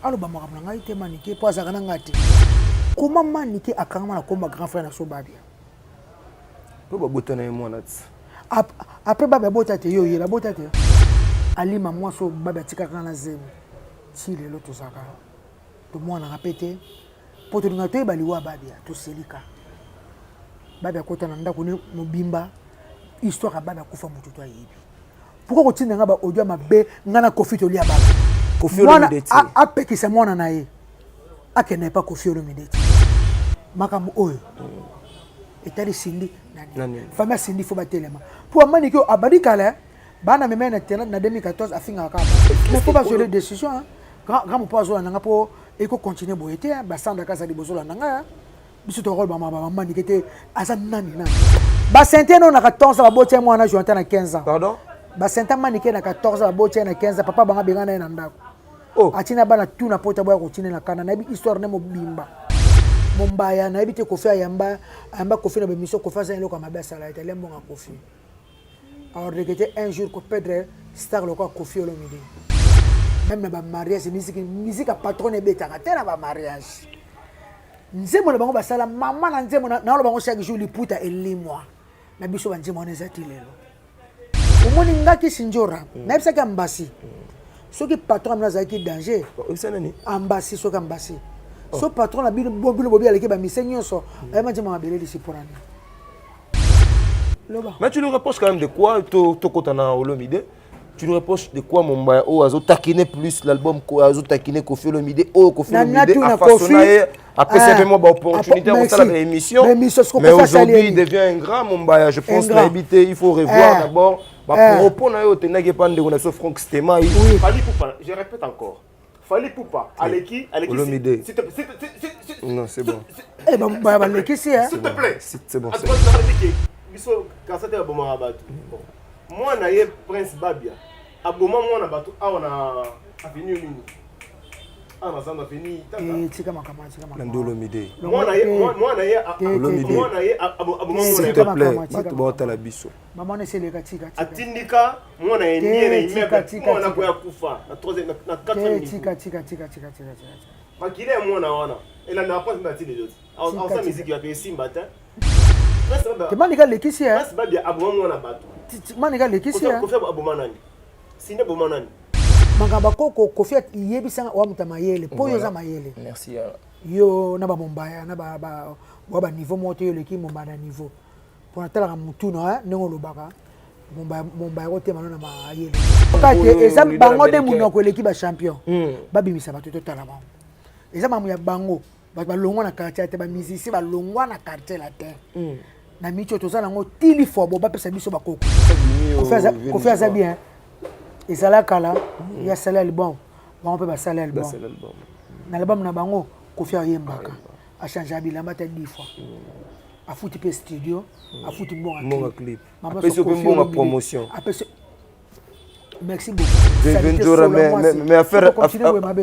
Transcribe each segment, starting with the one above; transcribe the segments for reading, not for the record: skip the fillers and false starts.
Aloba makambo na ngai te Manike mpo azalaka na ngai te. Comment Manike akangama na komba grand frère na so Babia? Mpo babota na ye mwana ti. Après Babia abota te yo oyela abota te. Alima mwasi oyo Babia atikaka na zemi. Ti lelo tozalaka tomwanaka mpe te mpo tolingaka toyeba liwa Babia toselika. Babia akota na ndako ne mobimba histoire ya Babia akufa moto to ayebi. Pourquoi kotinda nga ba audio ya mabe nga na Koffi tolia bato? Koffi Olomide te. Apekisa mwana na ye akende epa Koffi Olomide te. Makambo oyo etali Cindy nani? Famille ya Cindy faut batelema. Po amani ko abandi kala bana mema na internet na 2014 afingaka kaka. Mais faut bazwa décision hein. Grand grand mopo azolanda nga po eko continuer boye te hein. Basanda kaza liboso landa nga. Biso tokoloba mama manike te aza nani nani basente no na 14 ans baboti ye mwana jonathan na 15 ans. Pardon? Basente manike na 14 ans baboti ye na 15 ans papa banga benga na ye na ndako. Oh. Atina bana tout na pota boya kotina na kanda nayebi histoire ne mobimba. Mombaya nayebi te Koffi ayamba ayamba Koffi na bemission Koffi aza eloko ya mabe asala ye te alia mbongo ya Koffi. A regretter un jour ko perdre star lokola Koffi Olomide. Même na ba mariage musique musique ya patron ebetaka te na ba mariage. Nzembo na bango basala mama na nzembo na bango chaque jour liputa elimwa na biso ba nzembo wana eza ti lelo. Omoni nga Kisi Ndjora nayebisaki Ambasi soki patron na bino azalaki danger. Oyebisa nani? Ambasi soki Ambasi. So patron na bino bino bobi aleki ba mise nyonso ayeba nzembo mabele lisi pona nini? Loba. Mais tu lui reproches quand même de quoi to to kota na Olomide? Tu lui reproches de quoi Mombaya oh azo taquiner plus l'album ko azo taquiner Koffi Olomide oh Koffi Olomide a façonné après c'est vraiment ba opportunité on sala ba émission mais aujourd'hui il devient un grand Mombaya je pense na éviter il faut revoir d'abord ba propos na yo tenaki pa ndeko na so Franck Stema. Fally Ipupa je répète encore Fally Ipupa aleki aleki Olomide. S'il te plaît Non c'est bon. Eh ba ba balekisi hein. S'il te plaît. C'est bon. Biso kasate ya bomaka bato. Mwana ye Prince Babia aboma mwana bato awa na avenue nini? Awa na zando avenue tata. Eh tika makambo tika makambo. Na Ndolomide. Mwana ye mwana ye mwana ye aboma mwana. S'il te plaît bato baotala biso. Maman ne seleka tika tika. Atindika mwana ye ndiye na immeuble mwana ko ya kufa na 3 na 4 Tika tika tika tika tika tika. Makila ya mwana wana elanda Prince Babia ti lelo ti. Aosa musique ya esimba te. Te Manika lekisi hein. Prince Babia aboma mwana bato. Manika lekisi hein. Koffi aboma nani? Cindy aboma nani? Makambo koko Koffi yebisanga wa muta mayele po yo za mayele. Merci. Yo na ba Mombaya na ba ba ba niveau moko te yo leki Mombaya na niveau. Pona talaka mutu na ndenge olobaka Mombaya Mombaya kotema na mayele. Kate eza bango nde munoko eleki ba champion. Babimisa bato totala bango. Eza mamu ya bango. Bato balongwa na quartier te ba musicien balongwa na quartier latin. Na micho toza nango tili fobo bapesa biso bakoko. Koffi aza bien. Ezala kala ya sala album. Bango pe basala album. Na album na bango Koffi ayembaka. A changer bilamba ta 10 fois. Afuti pe studio, afuti mbongo clip. Apesi pe mbongo promotion. Apesi Merci beaucoup. Ventura, mais, mais, mais affaire,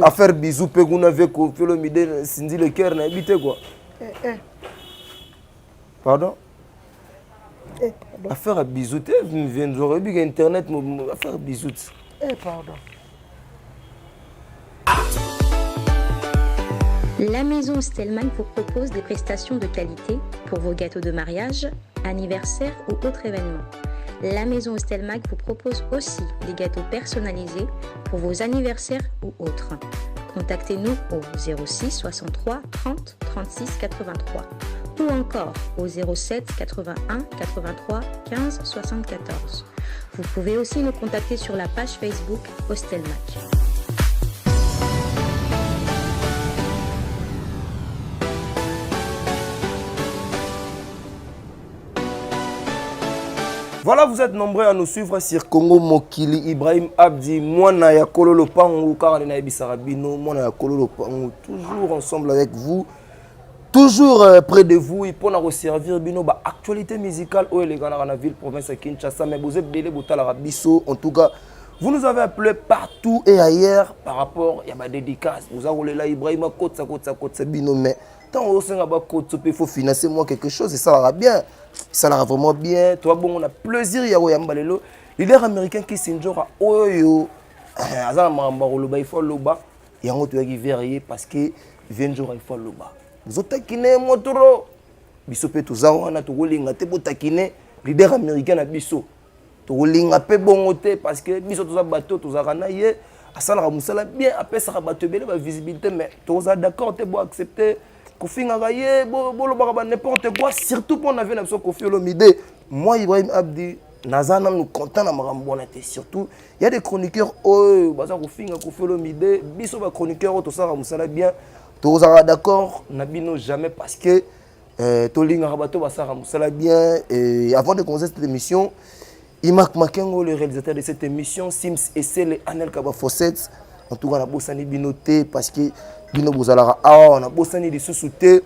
affaire bisou, pe kuna ve Koffi Olomide, Cindy Le Cœur, na ebite quoi. Eh, eh. Pardon? Eh, pardon. Affaire à bisou, te Ventura, ebi internet, affaire bisou. Eh, pardon. La maison Stellman vous propose des prestations de qualité pour vos gâteaux de mariage, anniversaire ou autres événements. La maison Stelmag vous propose aussi des gâteaux personnalisés pour vos anniversaires ou autres. Contactez-nous au 06 63 30 36 83 ou encore au 07 81 83 15 74. Vous pouvez aussi nous contacter sur la page Facebook Hostelmac. Voilà, vous êtes nombreux à nous suivre sur Congo Mokili, Ibrahim Abdi, Mwana ya Kololo Pangu, Karolina Ebisarabino, Mwana ya Kololo Pangu, toujours ensemble avec vous, toujours près de vous, et pour nous servir bino ba actualité musicale oyo elekana na ville province ya Kinshasa, mais vous êtes belé botala biso, en tout cas, vous nous avez appelé partout et ailleurs par rapport à ma dédicace. Vous avez là Ibrahim Kotsa Kotsa Kotsa bino, mais tant au sein de Kotsa, il faut financer moi quelque chose et ça va bien. Ça va vraiment bien. Toi, bon, on a plaisir ya koyamba lelo. Leader américain qui Sindjora oyo azala makambo ya koloba, il faut loba. Yango toyaki vers ye parce que vieux Ndjora, il faut aloba. Bozotakine ye mwa trop. Biso mpe toza wana, tokolinga te botakine leader américain na biso. Tokolinga mpe bongo te parce que biso toza bato tozalaka na ye, asalaka mosala bien, apesaka bato ebele bavisibilité, mais tokozala d'accord te boaccepte kofingaka ye, bolobaka ba n'importe quoi, surtout mpo na vieux na biso Koffi Olomide. Moi, Ibrahim Abdi, naza nanu content na makambo wana te. Surtout y a des chroniqueurs oyo baza kofinga Koffi Olomide. Biso bachroniqueur oyo tosalaka mosala bien, tokozalaka d'accord na bino jamais parce que tolingaka bato basalaka mosala bien. Et avant de commencer cette émission, Imak Makengo, le réalisateur de cette émission, Sims Essele, Anel Kabafosset, en tout cas, nabosani bino te parce que bino bozalaka awa, nabosani lisusu te.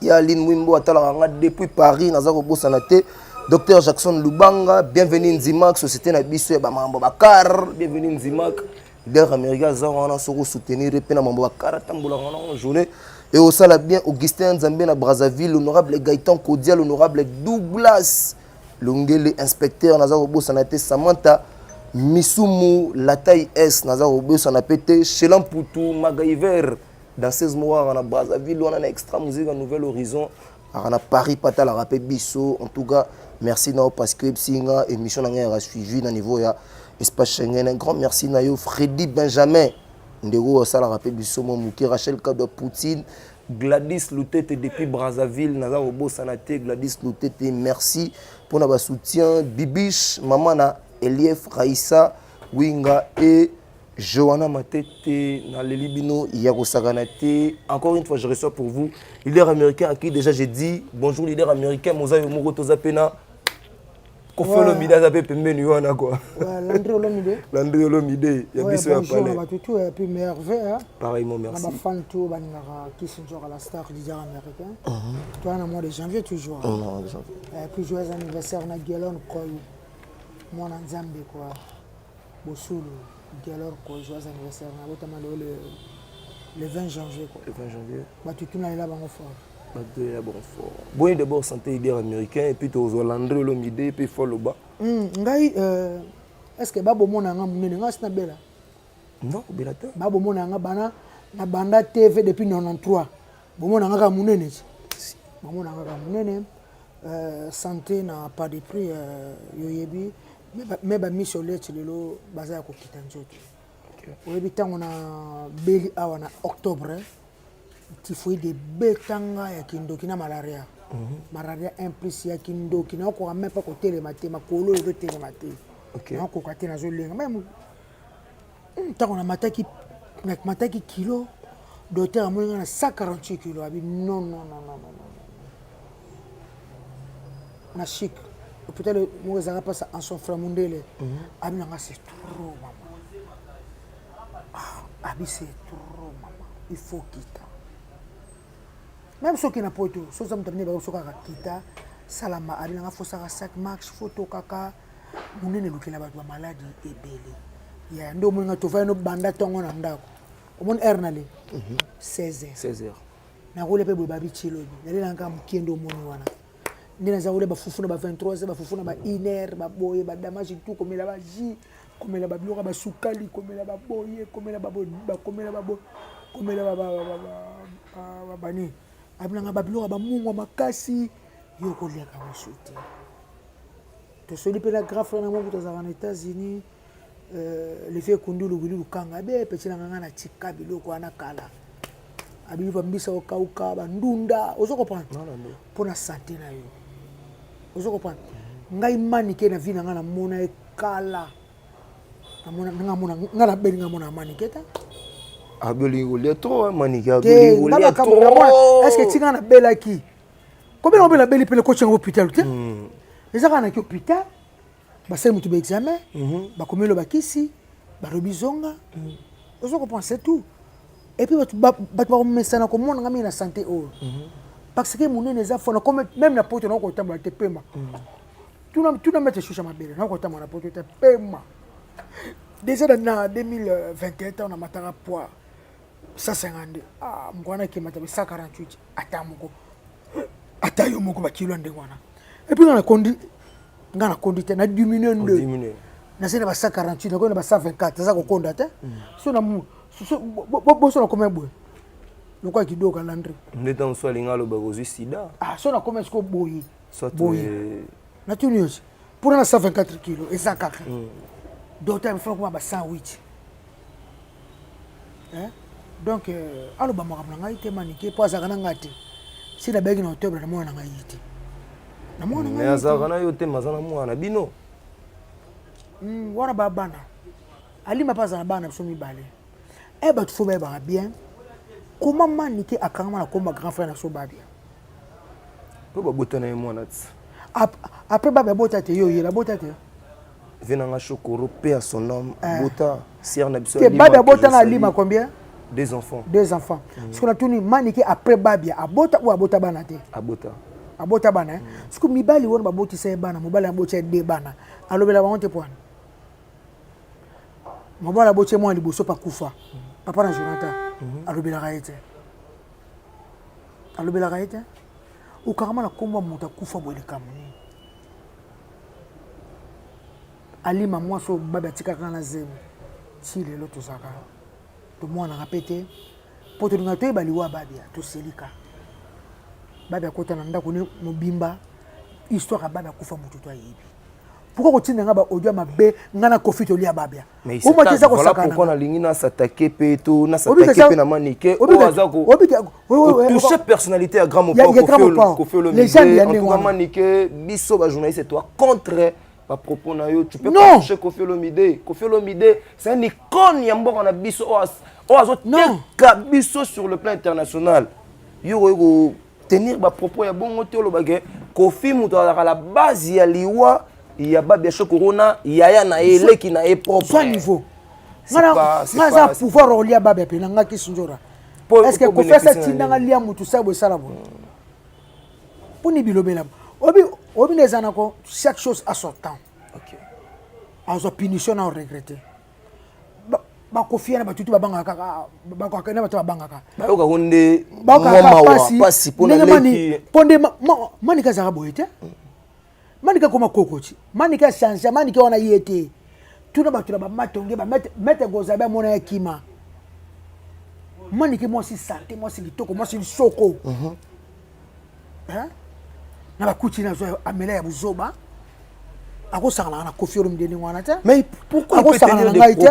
Ya Aline Mwimbo atalaka nga depuis Paris, naza kobosana te. Docteur Jackson Lubanga, bienvenue Nzimak, société na biso ya bamambo bakar, bienvenue Nzimak. Leader américain aza wana, soko soutenir mpe na mambo bakar, atambolaka wana en journée et osala bien. Augustin Nzambe na Brazzaville, l'honorable Gaëtan Kodia, l'honorable Douglas Longele, inspecteur, naza kobosana te. Samantha Misumu, la taille S, naza kobosana mpe te. Shelan Putu, Magaiver, danseuse moko kaka na Brazzaville wana na Extra Musique ya Nouvel Horizon, aka na Paris mpe atalaka mpe biso. En tout cas, merci na yo parce que oyebisi nga émission na ngai yaka suivi na niveau ya espace Schengen. Un grand merci na yo, Freddy Benjamin, ndeko oyo asalaka mpe biso mwa moke. Rachel Kadwa Poutine, Gladys Lutete depuis Brazzaville, naza kobosana te. Gladys Lutete, merci mpona basoutien. Bibiche, mama na Elief, Raissa Winga et Johanna Matete, naleli bino ya kosakana te. Encore une fois, je reçois pour vous leader américain à qui déjà j'ai dit bonjour. Leader américain moza yo moko, toza mpe na Koffi Olomide, aza mpe pembeni wana quoi. Ouais, Landry Olomide. Landry Olomide ya biso ya palais. Bato tout et puis merveille, hein. Pareillement, merci. Na bafan tout balingaka Kisi Nzoka, la star leader américain. Toi na mois de janvier toujours. Non, de janvier. Et puis joyeux anniversaire na Gelon Koy. Mwana Nzambe quoi. Bosulu Gelon Koy, joyeux anniversaire na botama le 20 janvier quoi. Le 20 janvier. Bato tout na lela bango fort. Bato ya bon fort. Boni d'abord santé, leader américain, et puis tozwa Landry Olomide et puis Foloba. Ngai est ce que babomona nga monene, ngai sina bela? Non, kobela te. Babomona nga bana na banda TV depuis 93, bomona nga kaka monene ti bomona nga kaka monene. Santé na pas de prix, yoyebi me bamiso leti lelo baza ya kokita nzoto. Oyebi ntango na beli awa na octobre, typhoïde ebetanga ya kindoki na malaria. Malaria 1 plus ya kindoki, naokoka même mpa kotelema te, makolo oyo ezotelema te. Naokoka te, nazolenga même ntango namataki kilo. Docteur amoni nga na 148 kilo, abi non, non, non, non, non, non. Na chic hôpital moko ezalaka mpasa en son frère Mundele, abi nanga c'est trop, mama. Ah, abi c'est trop, mama, il faut kita. Même soki na poto so oza moto amine baso kaka kita salama, abi nanga fosaka 5 max, fo tokaka monene, elukela bato bamaladi ebele ya nde omoni nga tovandi no banda ntongo na ndako, omoni heure na le 16 heures. 16 heures. Nakolia mpe boye, babi tilobi nalelanga mokie nde omoni wana nde naza kolia bafufu na ba 23 heures, bafufu na ba 1 heure, baboye badamage tout, komela bajus, komela babiloko ya basukali, komela baboye, komela baboye, bakomela baboye, komela bani abinanga babiloko ya bamungwa makasi, yo koliaka mosu te. Tosoli mpe na grand frère na moko tozalaka na États-Unis, le vieux Kundulu Wili Lukanga, abe peti na nga na tika biloko wana kala, abi bambisa okauka bandunda, ozo comprendre, mpo na santé na yo, ozo comprendre. Ngai manike na vie na ngai namona ye kala, nga nabeli nga mona manike ta. Abelingi kolia trop manike. Abelingi kolia trop. Est ce que tika nabelaki kobela mpe nabeli mpe lekoti yango hôpital te? Eza kaka naki hôpital, basali moto baexamen, bakomeli bakisi, balobi zonga, ozo comprendre, c'est tout. Et puis bato bakomesana komona nga mingi na santé oyo parce que monene eza fona même na poto nako kotambola te pema. Tuna maître Shusha Mabele, nako kotambola na poto te pema. Déjà na 2021 ntango namataka poids 152, ah, moko wana ekemata be 148, ata moko, ata yo moko bakilo ya ndenge wana. Et puis nga nakondi, nga nakondi te, na diminue nde nazali na ba 148, nakomi na ba 124, aza kokonda te. So Boso nakoma boye lokola kidoka Landry. Nde ntango mosusu alingi aloba kozwi sida. Ah, so nakoma siko boye boye, natuni yosi mpona na 124 kilo eza kaka docteur mifana koma ba 108, hein? Donc aloba makambo na ngai te, Manike, mpo azalaka na ngai te. Si nabeki na octobre, na mwana na ngai ye te, na mwana na ngai. Azalaka na yo te, maza na mwana bino. Wana babana alima mpe aza na bana biso mibale. E bato fo bayebaka bien koma Manike akangama na komba grand frère na so Babia. Mpo babota na ye mwana ti. Après Babia abota te, yo oyela abota te. Ve nanga Chokoro, paix à son âme, bota sière na biso. Te, Babia abota na Alima combien? Deux enfants. Deux enfants. Soki natuni Manike, après Babia abota ou abota bana te? Abota. Abota bana. Soki mibali wana babotisa ye bana, mobali abotisa ye de bana, alobela bango te. Pwana mobali aboti ye mwana liboso mpe akufa, papa na Jonathan, alobelaka ye te, alobelaka ye te. Okangama na nkombo ya moto akufa boye, likambo nini? Alima mwasi oyo babi atikaka na zemi, ti lelo tozalaka tomwanaka mpe te, mpo tolinga toyeba liwa Babia. Toselika Babi akota na ndako ne mobimba. Histoire ya Babi akufa, moto to ayebi. Pourquoi kotinda nga baaudio ya mabe? Nga na Kofi tolia Babia. Omati eza kosakana. Pourquoi nalingi nas'attaquer mpe to nas'attaquer mpe na Manike oyo aza kotouche personnalité ya grand mopao Kofi Olomide? En tout cas, Manike, biso bajournaliste toa contre bapropos na yo. Tu peux pas toucher Kofi Olomide. Kofi Olomide, c'est un icône ya mboka na biso oyo azoteka biso sur le plan international. Yo okoki kotenir bapropos ya bongo te, olobake Kofi moto azalaka la base ya liwa ya Babia Shokoro, yaya na ye, eleki na ye propre. Soit niveau nga aza pouvoir olia Babia mpe na nga Kisinjora. Est ce que Kofi asa tindanga lia motu sa boye, esala boye mponi bilobela obi obi nde eza nako? Chaque chose a son temps. Azwa punition na oregrete. Bakofi na batutu babangaka kaka, bakokaka na bato babangaka. Bayokako nde mwa mawa, pasi mpona leki. Mpo nde Manike azalaka boye te. Manike akoma kokoti, Manike achange, Manike wana ye te. Tuna bato na bamatonge, bamaître Gozabe amona ya kima. Manike mwasi sante, mwasi kitoko, mwasi lisoko. Na bakuti nazwa amela ya buzoba, akosanganaka na Kofi Olomide ndenge wana te. Mais pourquoi akosangana na ngai te?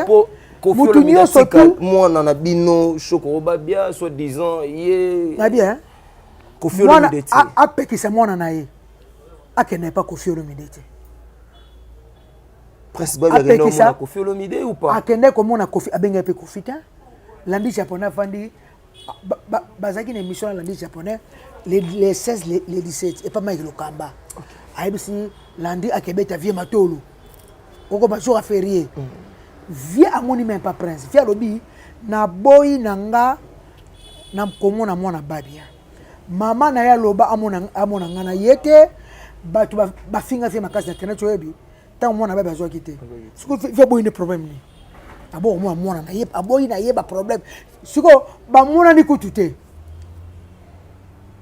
Motu nyonso tu mwana na bino Shokoro Babia, soit disant ye na bien. Kofi Olomide te. Apekisa mwana na ye akende epa Kofi Olomide te. Prince Babia akende komona Kofi Olomide ou pas? Akende komona Kofi, abengai mpe Kofi te. Landi Japonais afandi, bazalaki na émission na Landi Japonais les 16, les 17 epa Mike Lokamba. Ayebisi Landi akebeta vie matolo okoma jour aférié. Vie amoni même pas Prince. Vie alobi naboyi na nga na komona mwana Babia. Mama na ye aloba amona nga na ye te. Bato bafinga vie makasi na internet. Oyebi ntango mwana Babia azwaki te, sikoyo vie aboyi nde problème nini? Abo komona mwana na ye, aboyi na ye baproblème. Sikoyo bamonani kutu te.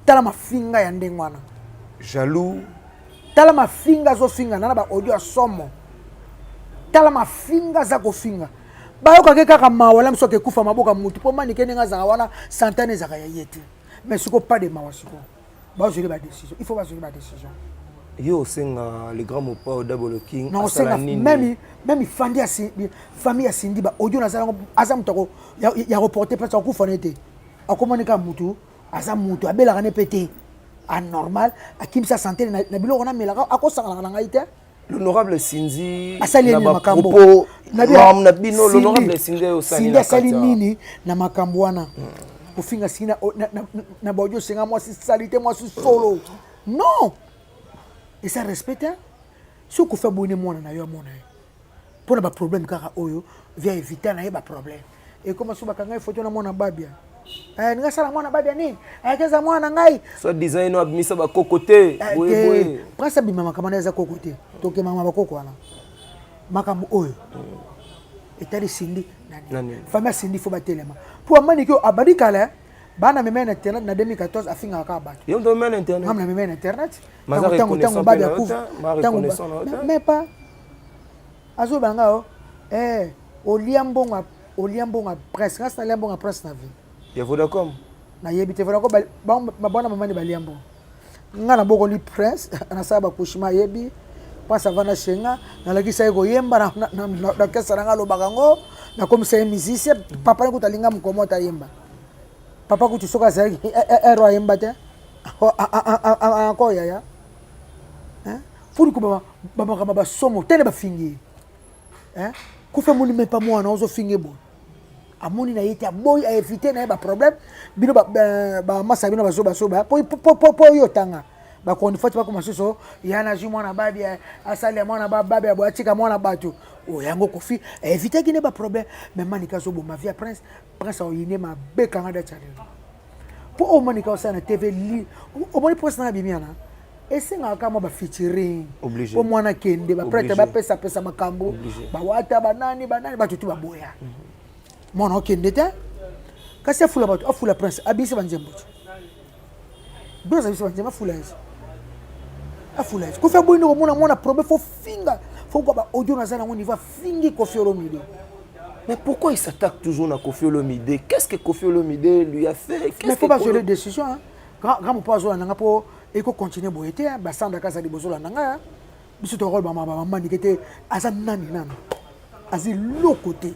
Tala mafinga ya ndenge wana. Jaloux. Tala mafinga azofinga na baaudio ya somo. Tala mafinga aza kofinga, bayokaki kaka mawa la miso akekufa maboka mutu mpo Manike ndenge azalaka wana, santane ezalaka ya ye te. Mais sikoyo pas de mawa, sikoyo bazweli badécision, il faut bazweli badécision. Yo osenga le grand Mopao Double King. Nakosenga même même fandi ya famille ya Sindi, baaudio naza yango. Aza moto ya reporte place akufa ne te, akomani kaka mutu aza mutu abelaka ne mpe te, anormal, akimisa santé na biloko namelaka, akosanganaka na ngai te. L'honorable Cindy asali nini na makambo na bino? L'honorable Cindy osali, Cindy asali nini na makambo wana? Kofinga Cindy na baaudio, osenga mwasi sali te, mwasi solo, non, eza respect te. Soki kofi aboyi mwana na yo amona ye mpona baproblème kaka oyo, via éviter na ye baproblème. Ekoma so bakanga ye foto na mwana Babia, ninga asala mwana Babia nini, ayakeza mwana ngai. Soit disant ino abimisa bakoko te. Boye boye. Prince abima makambo wana eza koko te, tokemaka bakoko wana. Makambo oyo etali Cindy, famille ya Cindy fo batelema mpo amaniki oyo abandi kala. Bana mema na internet na 2014, afingaka kaka bato. Yo ndo mema na internet? Ngam na mema na internet ntango ntango Babi akufa, ntango mais pas azobanga o olia mbongo. Olia mbongo ya prince, nga sina lia mbongo ya prince na vie. Ya Vodacom? Nayebi te Vodacom bana mama ni balia mbongo. Nga nabokoli prince, nasala ba couchement ayebi. Prince avanda chez nga, nalakisa ye koyemba na orchestre na nga alobaka yango, nakomisa ye musicien, papa ne kutu alinga mokomo ata ayemba. Papa kutu soki azalaki ero ayemba te. Encore yaya. Funi ko ba makambo basomo tene bafingi ye. Hein? Kofi amoni même pas mwana ozofinga ye boye. Amoni na ye te aboyi a éviter na ye ba problème bino ba ba masa bino bazoba zoba po po po po yo tanga ba konifati bakoma susu ya nazwi mwana babi asali ya mwana babi ya boye atika mwana bato oyo yango Kofi a évitaki ne ba problème mais Manika azoboma vie ya Prince. Prince aoyine mabe kanga dati ya lelo mpo oyo Manika osala na TV li omoni Prince nanga abimi yana esengaka kaka mwa ba featuring mpo mwana kende ba prêtre bapesapesa makambo bawata banani banani bato tu baboya mwana okende te kasi afula bato afula Prince abimisi banzembo te Blaise abimisi banzembo afula ye afula ye Kofi aboyi nde komona mwana problème fo finga fo kwa ba audio naza nango niveau afingi Kofi Olomide. Mais pourquoi il s'attaque toujours à Kofi Olomide? Qu'est-ce que Kofi Olomide lui a fait? Mais faut pas jouer les décisions. Hein. Grand, grand papa azola nanga po eko continuer boye te, hein. Basanda kasa liboso la nanga. Hein. Biso to rôle mama mama nike te aza nani nani. Azi eloko te.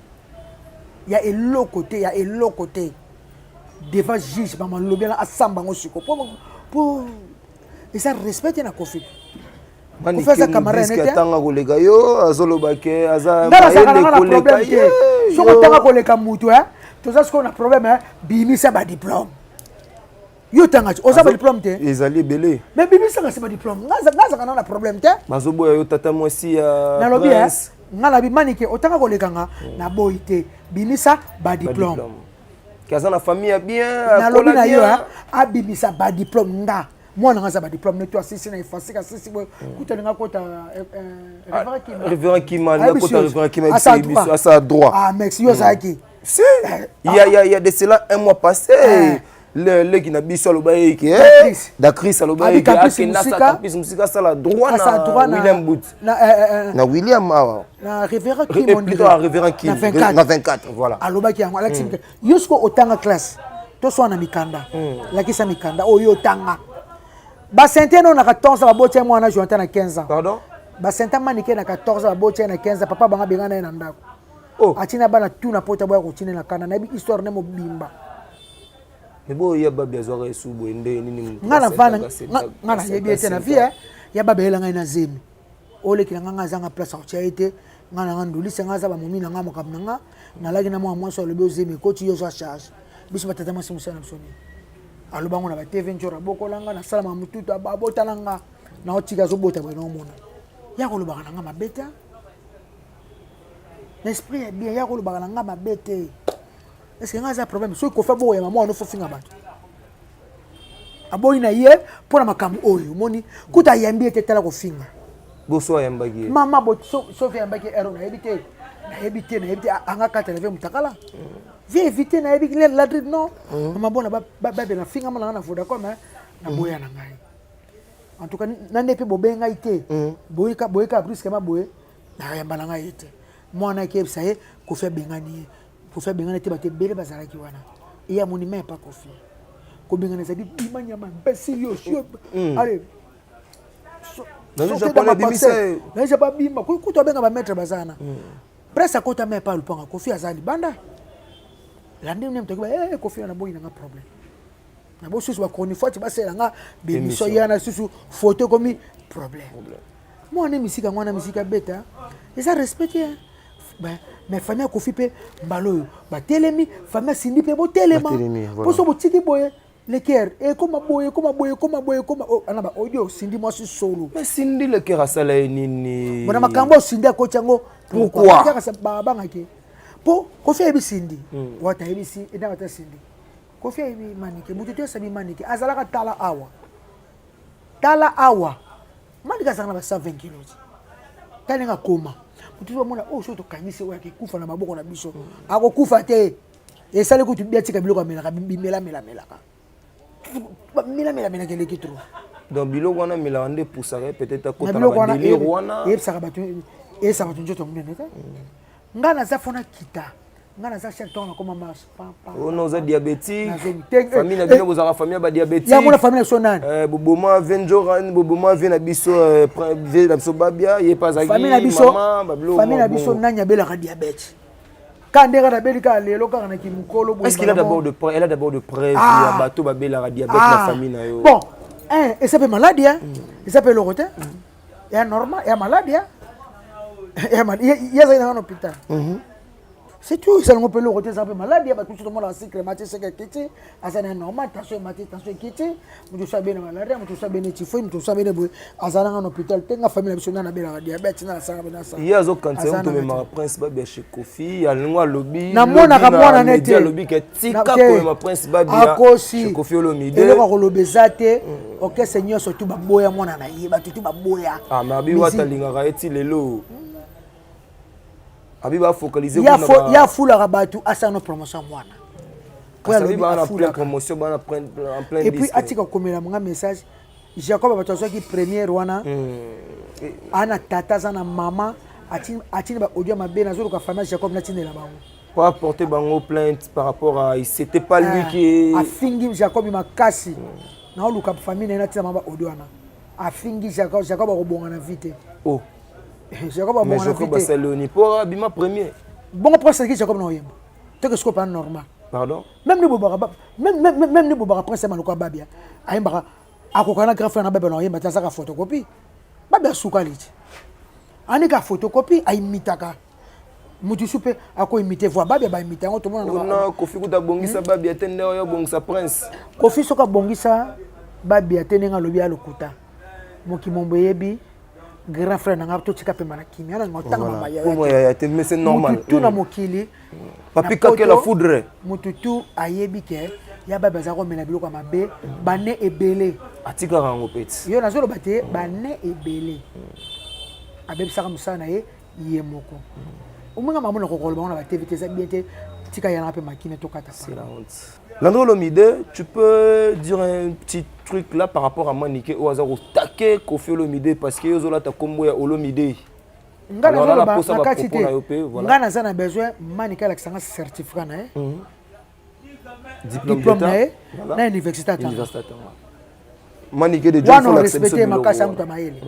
Ya eloko te, ya eloko te. Devant juge mama lobi na asamba ngo siko. Po po eza respect te na Kofi. Kofi aza camarade ne te. Atanga koleka yo azoloba ke aza mayele koleka ye. Soki otanga koleka mutu hein, toza sikoyo na problème hein, bimisa ba diplôme. Yo otanga te, oza ba diplôme te. Ezali ebele. Mais bimisa kasi ba diplôme. Nga nazaka na problème te. Bazoboya yo tata mwasi ya Nalobi hein, nga nabi manike otanga koleka nga naboyi te. Bimisa ba diplôme. Ke aza na famille ya bien, nalobi na yo hein, abimisa ba diplôme nga. Mwana nga aza ba diplôme neto asisi na efasika asisi boye kuta alinga kota révérend Kima. Révérend Kima, alinga kota révérend Kima biso asala droit. Ah merci yo ozalaki. Si, il y a, il y a, il y a de cela un mois passé. Le leki na biso aloba ye ke Dacris aloba ye ke akenda sa campus musika asala droit na William Boot. Na William awa. Na révérend Kim on plutôt révérend Kim na 24 voilà. Alobaki yango alakisi yo siko otanga classe toswana mikanda lakisa mikanda oyo otanga basente no na 14 ans babotia mwana Jonathan na 15 ans. Pardon? Basente manike na 14 ans babotia na 15 ans papa banga bengana ye na ndako. Oh. Atina bana tout na pota boya kotina na kanda nayebi histoire ne mobimba. Mais boyo ya babi azwaka esu boye nde nini nga na vana nga nayebi ete na vie ya babi ayela ngai na zemi olekela nga nga azanga place akotia ye te nga na nga ndulisa nga aza bamomi na nga makambo na nga nalaki na mwa mwasi alobi ozemi ekoti yo ozwa charge biso batata mwasi mosala na biso nini aloba ngo na ba TV njora abokola nga nasalama motutu abotala nga naotika azobota boye naomona ya kolobaka na nga mabe te na esprit ya bien ya kolobaka na nga mabe te est ce que nga aza problème soki Kofi abokoyama mwana ofofinga bato aboyi na ye mpo na makambo oyo omoni kuta ayambi ye te tala kofinga boso ayambaki ye mama soki ayambaki ero nayebi te nayebi te nayebi te anga kata na vie mutakala vie éviter nayebi ladri non mama bona babela fingama na nga na Vodacom naboya na ngai en tout cas nande mpe bobengi ngai te boyeka boyeka brusquement boye nayamba na ngai ye te mwana akeyebisa ye Kofi abengani ye Kofi abengani te bato ebele bazalaki wana ye amoni mai pa Kofi kobengana ezali bima nyama imbécile yo sio allez naza babima kutu abenga bamaître baza wana presse akota mai pa lupanga Kofi aza libanda landi nde moto akiba Kofi wana boyi nanga problème na bosusu bachronifuati basala nga bémission ye wana susu photo ekomi problème mwana misika yango wana misika beta eza respect te mais famille ya Kofi mpe mbala oyo batelemi famille asindi mpe botelema mpo so botiki boye leker ekoma boye ekoma boye ekoma boye ekoma ana ba audio Cindy mwasi solo. Mais Cindy leker asala ye nini? Bona makambo oyo Cindy akoti yango pourquoi? Babangaki mpo Kofi ayebi Cindy wata ayebi ena wata Cindy Kofi ayebi Manike motu te asabi Manike azalaka tala awa tala awa Manike azalaka na ba 120 kilos tala ndenge akoma motu bamona oyo soki tokangisi oyo akekufa na maboko na biso akokufa te esali kutu biatika biloko amelaka bimelamelamelaka melamelaka eleki trop. Donc biloko wana amelaka nde epusaka ye peut-être akota na badélire wana eyebisaka bato eyebisaka bato nzoto monene te. Ngai naza fo nakita. Nga naza chaque temps nakoma marche. Oh non, oza diabétique. Famille na bino bozalaka famille ya badiabétique. Yango na famille na biso nani? Eh, boboma vie Njora, boboma vie na biso eh, vie na biso Babia, ye pe azalaki famille na biso, mama, babiloko famille na mwa biso bongo. Nani abelaka diabète? Ka ndenge nabeli kaka lelo kaka na kimokolo boye. Est-ce qu'il a d'abord de preuves, elle a d'abord de preuves Ah. ya bato babelaka diabète na famille na yo? Bon, hein, eza mpe maladie, hein. Eza mpe eloko te. Ya normal, ya maladie, hein. Ya ye azali nanga na hôpital. C'est tout, esalango mpe eloko te, eza mpe maladie. Bato mosusu tomonaka sucre emati, sucre ekiti, aza na normal, tension emati, tension ekiti, moto mosusu abene malaria, moto mosusu abene typhoïde, moto mosusu abene boye, aza nanga na hôpital te. Nga famille na biso nani abelaka diabète? Na asanga mpe nasala. Ye azokanisa yo Aza moto nanga omemaka Prince Babia chez Kofi. Alingo alobi namonaka lobi na mwana media, nete alobi ke tika komema Prince Babia akosi chez Kofi Olomide. Eloko akoloba eza te. Orchestre nyonso tu baboya mwana na ye, bato tu baboya. Ah, mais abi wata alingaka ye ti lelo, abi bafocaliser. Ye afulaka bato, asala no promotion ya mwana. Po Kasi abi alobi baa na plein afulaka. promotion, baa na plein, en plein Et puis disque. atika komela nga message Jacob. Bato azwaki première wana, ana tata, aza na mama, atindi ba audio mabe. Nazoluka famille ya Jacob, natindela bango. Pour porter bango plainte par rapport à c'était pas lui qui Afingi Jacob makasi. Naoluka famille na ye, natina bango ba audio wana. Afingi Jacob. Jacob akobonga na vie te. Oh. Jacob Mais abonga na Jacob vie te. asali oni po abima premier? Bongo prince aleki Jacob na oyemba toke sikoyo pa normal. Pardon. Même ni bobaka même ni bobaka prince ya maloko ya Babia ayembaka, akoka na grand frère na Babia na oyemba te. Azaka photocopie. Babia asukali ti anika photocopie, aimitaka motu su mpe akoimite voix Babia, baimite yango tomona. Ona Kofi kuta abongisa Babia te, nde oyo abongisa Prince. Kofi soki abongisa Babia te, ndenge alobi, alokuta mokimombo. Eyebi grand frère na nga, totika pema na kimia na otanga mama. Kombo yaya te, mais c'est normal. Mutu tu na mokili Papi na Kake la poto, foudre. Mutu tu ayebi ke ya Babe aza komela biloko ya mabe bane ebele. Atikaka yango peti. Yo nazoloba te, bane ebele abebisaka mosala na ye ye moko. Omonga makambo na kokoloba ngo na batv te, eza bien te. Tika yananga mpe makina tokata. C'est la honte. Landry Olomide, tu peux dire un petit truc là par rapport à Manike oyo aza kotake Kofi Olomide parce que yo ozolata kombo ya Olomide. Nga Alors, nazoloba là, posa na ba kati propos te. na yo pe, voilà. Nga naza na besoin Manike alakisanga certificat na ye, diplôme diplôme d'état na ye Voilà. na université atanga. Université atanga. Manike de John Wana faut lakisa biso orespecte biloko makasi ya wana. moto ya mayele,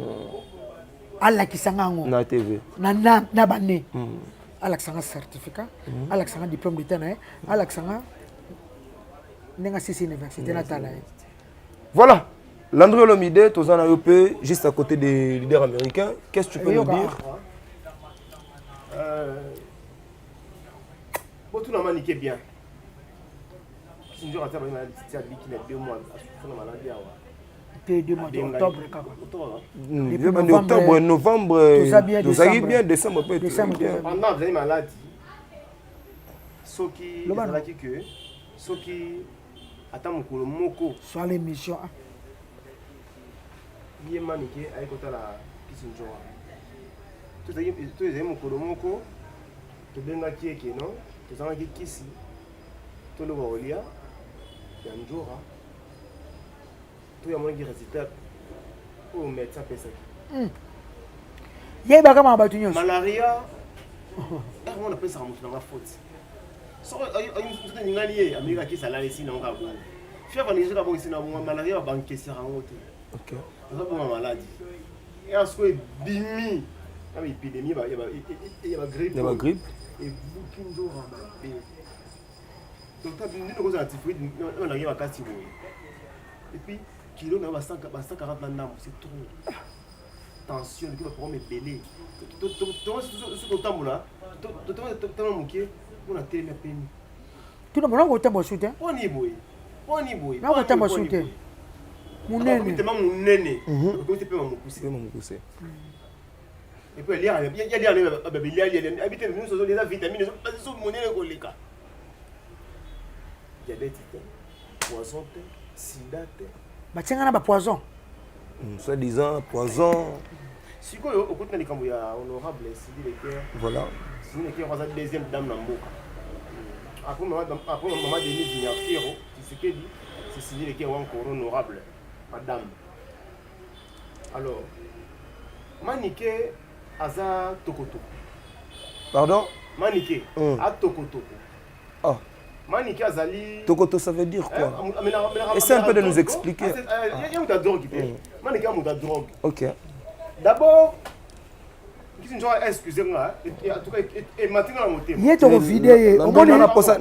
alakisanga yango Na TV. na bane, alakisanga certificat, alakisanga diplôme d'état na ye, alakisanga ndenge asisi université, natala ye. Voilà. Landry Olomide, toza na yo pe juste à côté des leaders américains. Qu'est-ce que tu peux nous Yoka. dire? Botuna Manike bien. Sinjor ata bayi maladi ti abiki na 2 mois, asufa na maladi awa. Te, 2 mois de octobre kaka. Octobre. Depuis Vieux bandi novembre, octobre, novembre, toza bien, tozalaki décembre. bien décembre peut Décembre, bien. toza- Pendant azali maladi, soki Loba no. ezalaki ke soki ata mokolo moko Soit l'émission, ah. ye Manike aye kotala kisi nzoa, to ezali mokolo moko tobengaki ye keno tozangaki kisi, toloba kolia ya nzora, to yamonaki résultat oyo médecin apesaki. Yebaka maka bato nyonso. Malaria ere mona apesaka moto nanga faute. Soki nzoto eningani, ye amekaka kisi, alalisi nango kaka bongo. Fièvre aningisi kaka bongo, esi na bongo. Malaria babankesaka yango te. Aza bonga maladi ya sikoyo ebimi na baépidémie ya bagrippe. Ya bagrippe. Ebuki nzora mabe. Docteur, ndini kozala typhoïde na malaria makasi boye, et puis kilo na yo ba 140 na ndambo, c'est trop. Tension epi baproblème ebele. Soki totambola totanga moke mpona telemi apemi. Tuna mona kotambola su te. Mponi boye, mponi boye. Na kotambola su te, monene. Tema monene okomi te, pema mokuse. C'est mon mokuse. Et puis aliaka babilia abi te, nyonso eza vitamine so monene koleka. Diabète te, poison te, sida te. Batianga na bapoison. Soit disant poison. Sikoyo okoti na likambo ya honorable Cindy Le Cœur. Voilà. Cindy Le Cœur aza deuxième dame na mboka après mama Denise Nyakeru Tshisekedi. C'est Cindy Le Cœur encore honorable madame. Alors Manike aza tokotoko. Pardon. Manike atokotoko. Ah. Manike azali Tokoto, ça veut dire quoi? Essaie un peu de nous expliquer. Ye moto ya drogue te. Manike ya moto ya drogue. Ok. D'abord, kisi nzoka, excuse nga, en tout cas emati nga na motema. Ye tokovide ye. Omoni na posa.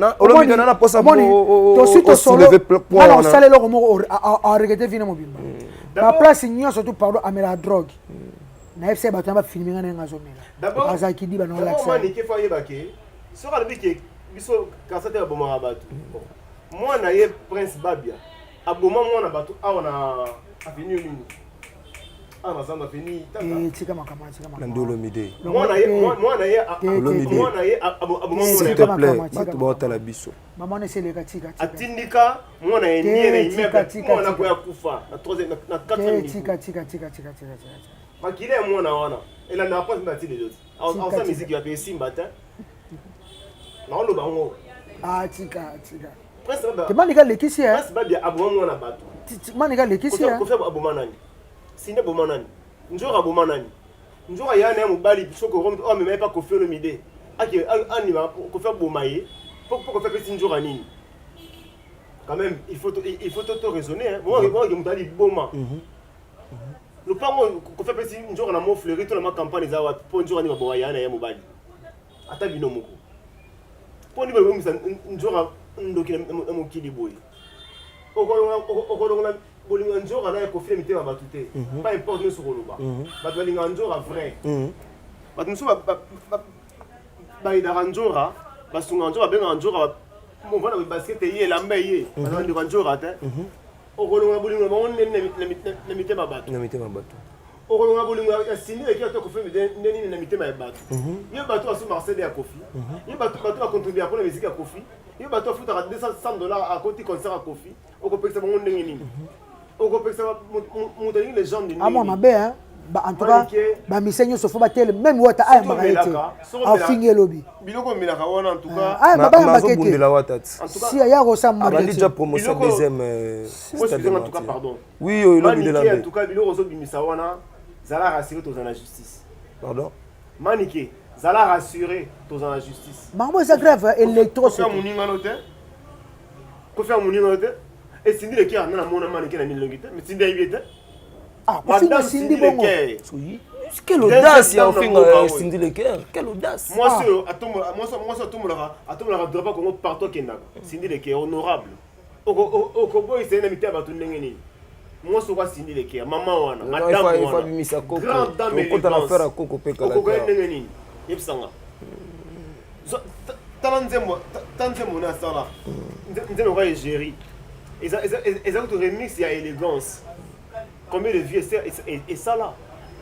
Tosi tosolo nga osala eloko moko, aregretter vie na mobimba. Baplace nyonso tu, pardon, amela drogue. Nayebisa bato na bafilme nga ndenge azomela, azalaki diba na olakisa. Manike faut ayeba ke soki alobi ke biso kasa te babomaka bato, mwana ye Prince Babia aboma mwana bato awa na avenue nini, awa na zando avenue. Tika makambo, tika. Nandi Olomide. Mwana ye, mwana ye, mwana ye aboma mwana. S'il te plaît, bato baotala biso. Mama wana eseleka, tika. Atindika mwana ye nie na immeuble, mwana koya kufa na troisième, na quatrième. Tika, tika, tika, tika, tika, tika. Makila ya mwana wana elandaka mpasi bati lelo ti aosa miziki ya pe esimba te, naoloba ngo. Ah, tika, tika. Te, Manika alekisi. Prince Babia aboma mwana bato. Manika alekisi. Kofi aboma nani? Sinde aboma nani? Nzoka aboma nani? Nzoka ya na ye mobali soki oyo amema ye mpa Kofi Olomide, ake anima Kofi aboma ye po Kofi apesi nzoka nini? Quand même, il faut to raisonner. Bonke moto ali boma lopango Kofi apesi nzoka na Mont Fleury to na macampagne eza wapi mpo nzoka nini baboka ya na ye mobali? Ata bino moko, mpo nini babomisa nzoka ndoki na mokili boye? Okolongola bolingo ya nzoka na ya Kofi na mitema bato te. Pas importe nyonso koloba, bato balingaka nzoka vrai. Bato mosusu bayidaka nzoka, basungaka nzoka, babengaka nzoka movanda basket ye, elamba ye, bazala nzoka te. Okolongola bolingo na bango nde na mitema bato? Na mitema bato. Okolongola bolingo ya Sindi eki ata Kofi nde nini na mitema ya bato? Ye bato baso CD ya Kofi, ye bato bacontribuer mpona musique ya Kofi, ye bato afutaka 200 $ akoti concert ya Kofi. Okopekisa bango ndenge nini? Okopekisa moto alingi légende? Amwa mabe, hein. En tout cas, bamise nyonso faut batele, même wata ayambaka ye te, afingi elobi. Biloko omelaka wana, en tout cas. Bayambaka ye te. Wata si aya kosala. Abandi déjà promotion deuxième. En tout cas, pardon. Oui, oyo elobi de. En tout cas, biloko ozobimisa wana, zala rassuré, toza na justice. Pardon? Manike, zala rassuré, toza na justice. Bango eza grave, électro. Moningano te, Kofi ya moningano te. Esindi leki anda na mona Manike na milongi te, mais Sindi ayebi te. Ah, kofinga Sindi bongo? Quelle audace ya ofinga Cindy Le Cœur! Quelle audace! Mwasi oyo mwasi atombolaka drapeau Congo partout akendaka, Cindy Le Cœur honorable, okoboyisa ye na mitema bato ndenge nini? Mwasi oko Cindy Le Cœur, mama wana, madame wana, grande dame, okota na frère akoko mpe. Okokoye ndenge nini? Yebisanga. Tala nzembo, ta nzembo na asala, nzembo oka egérie, eza kutu remix ya élégance. Combien de vues esala?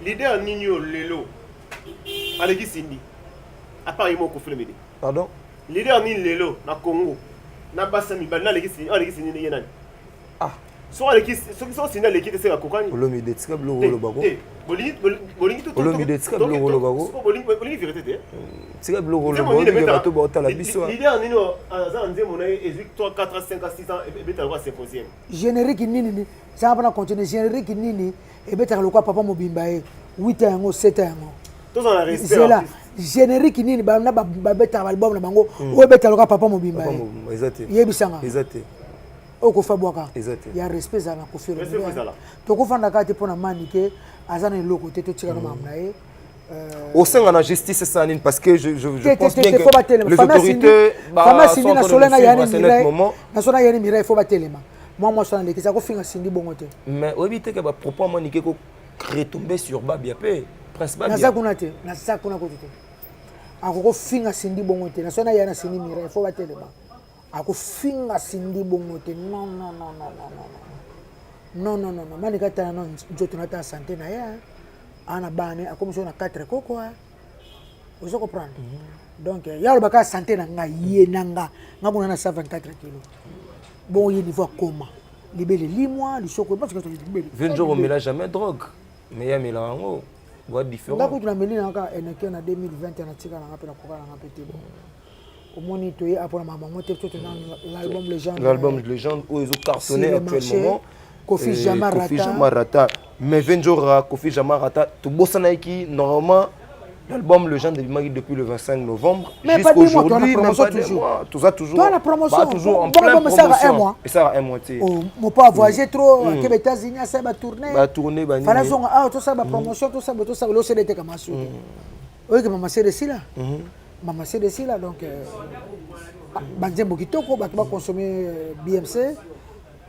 Leader nini oyo lelo aleki Sindi à part ye moko Kofi Olomide? Pardon? Leader nini lelo na Congo, na basi ya mibali, na aleki Sindi? Aleki Sindi ye nani? Ah. Soki aleki, soki Sindi aleki te, seka kokani. Olomide, tika biloko olobako. Bolingi. Olomide, tika biloko olobako. Bolingi vérité te. Tika biloko oloba, bato baotala biso. Leader nini aza na nzembo na ye ezwi 3 4 5 6 ans ebetaka lokola symposium? Générique nini sanga mpona continue? Générique nini ebetaka lokola papa mobimba ye 8 yango, 7 yango? Tozala respect. Zela, générique nini bana babetaka baalbum na bango oyo ebetaka lokola papa mobimba ye? Eza te. Yebisanga. Eza te. Oyo Kofi abwaka. Eza te. Ya respect ezala na Kofi. Respect faut ezala. Tokofanda te mpo na Manike aza na eloko te, totikaka makambo na ye. Osenga na justice esala nini? Parce que je pense bien que les autorités bah, sont en train de nous suivre à ce moment. Nasona yani Mireille, faut batelema. Mwa mwasi wana alekisi, akofinga Sindi bongo te. Mais oyebi te ke bapropos ya Manike ko retomber sur Babia mpe Prince Babia? Naza kuna te, naza kuna kutu te. Akokofinga Sindi bongo te. Nasona ya na Sindi Mireille, faut batelema. Akofinga Sindi bongo te, non, non, non, non, non, non, non, non, non, non. Manika tala no nzoto na ta santé na ye ana bana, akomi so na 4 koko, ozo comprendre? Donc ya alobaka santé na ngai, ye na nga, nga kuna na 124 kilo. Bon, ye niveau akoma libele limwa lisoko. Venjo omela jamais drogue, mais ye amelaka yango boa différent. Nga kutu nameli na kaka eneke na 2020, natika nanga mpe nakoka nanga mpe te. Bon, omoni, toye apona makambo yango te. To tona l'album légende. L'album légende oyo ezocartonné actuellement. Kofi jamais. Kofi jamais rata. Mais Venjora, Kofi jamais rata, tobosanaki normalement. L'album Légende ebimaki depuis le 25 novembre Mais pas deux mois, jusqu'aujourd'hui, toi, la même promotion pas deux toujours. mois. Toza toujours Toi, la promotion. Bah, toujours en Bon, pleine bon, mais ça va promotion. un mois. Et ça va un mois te. Oh, mopo avoyage trop, akebe États-Unis, asala batournée. Batournée, banini. Fala zonga awa, tosala bapromotion, tosala tosala losele eteka masuki. Oyoki mama sede esila. Mama sede esila, donc banzembo kitoko, bato bakonsome BMC,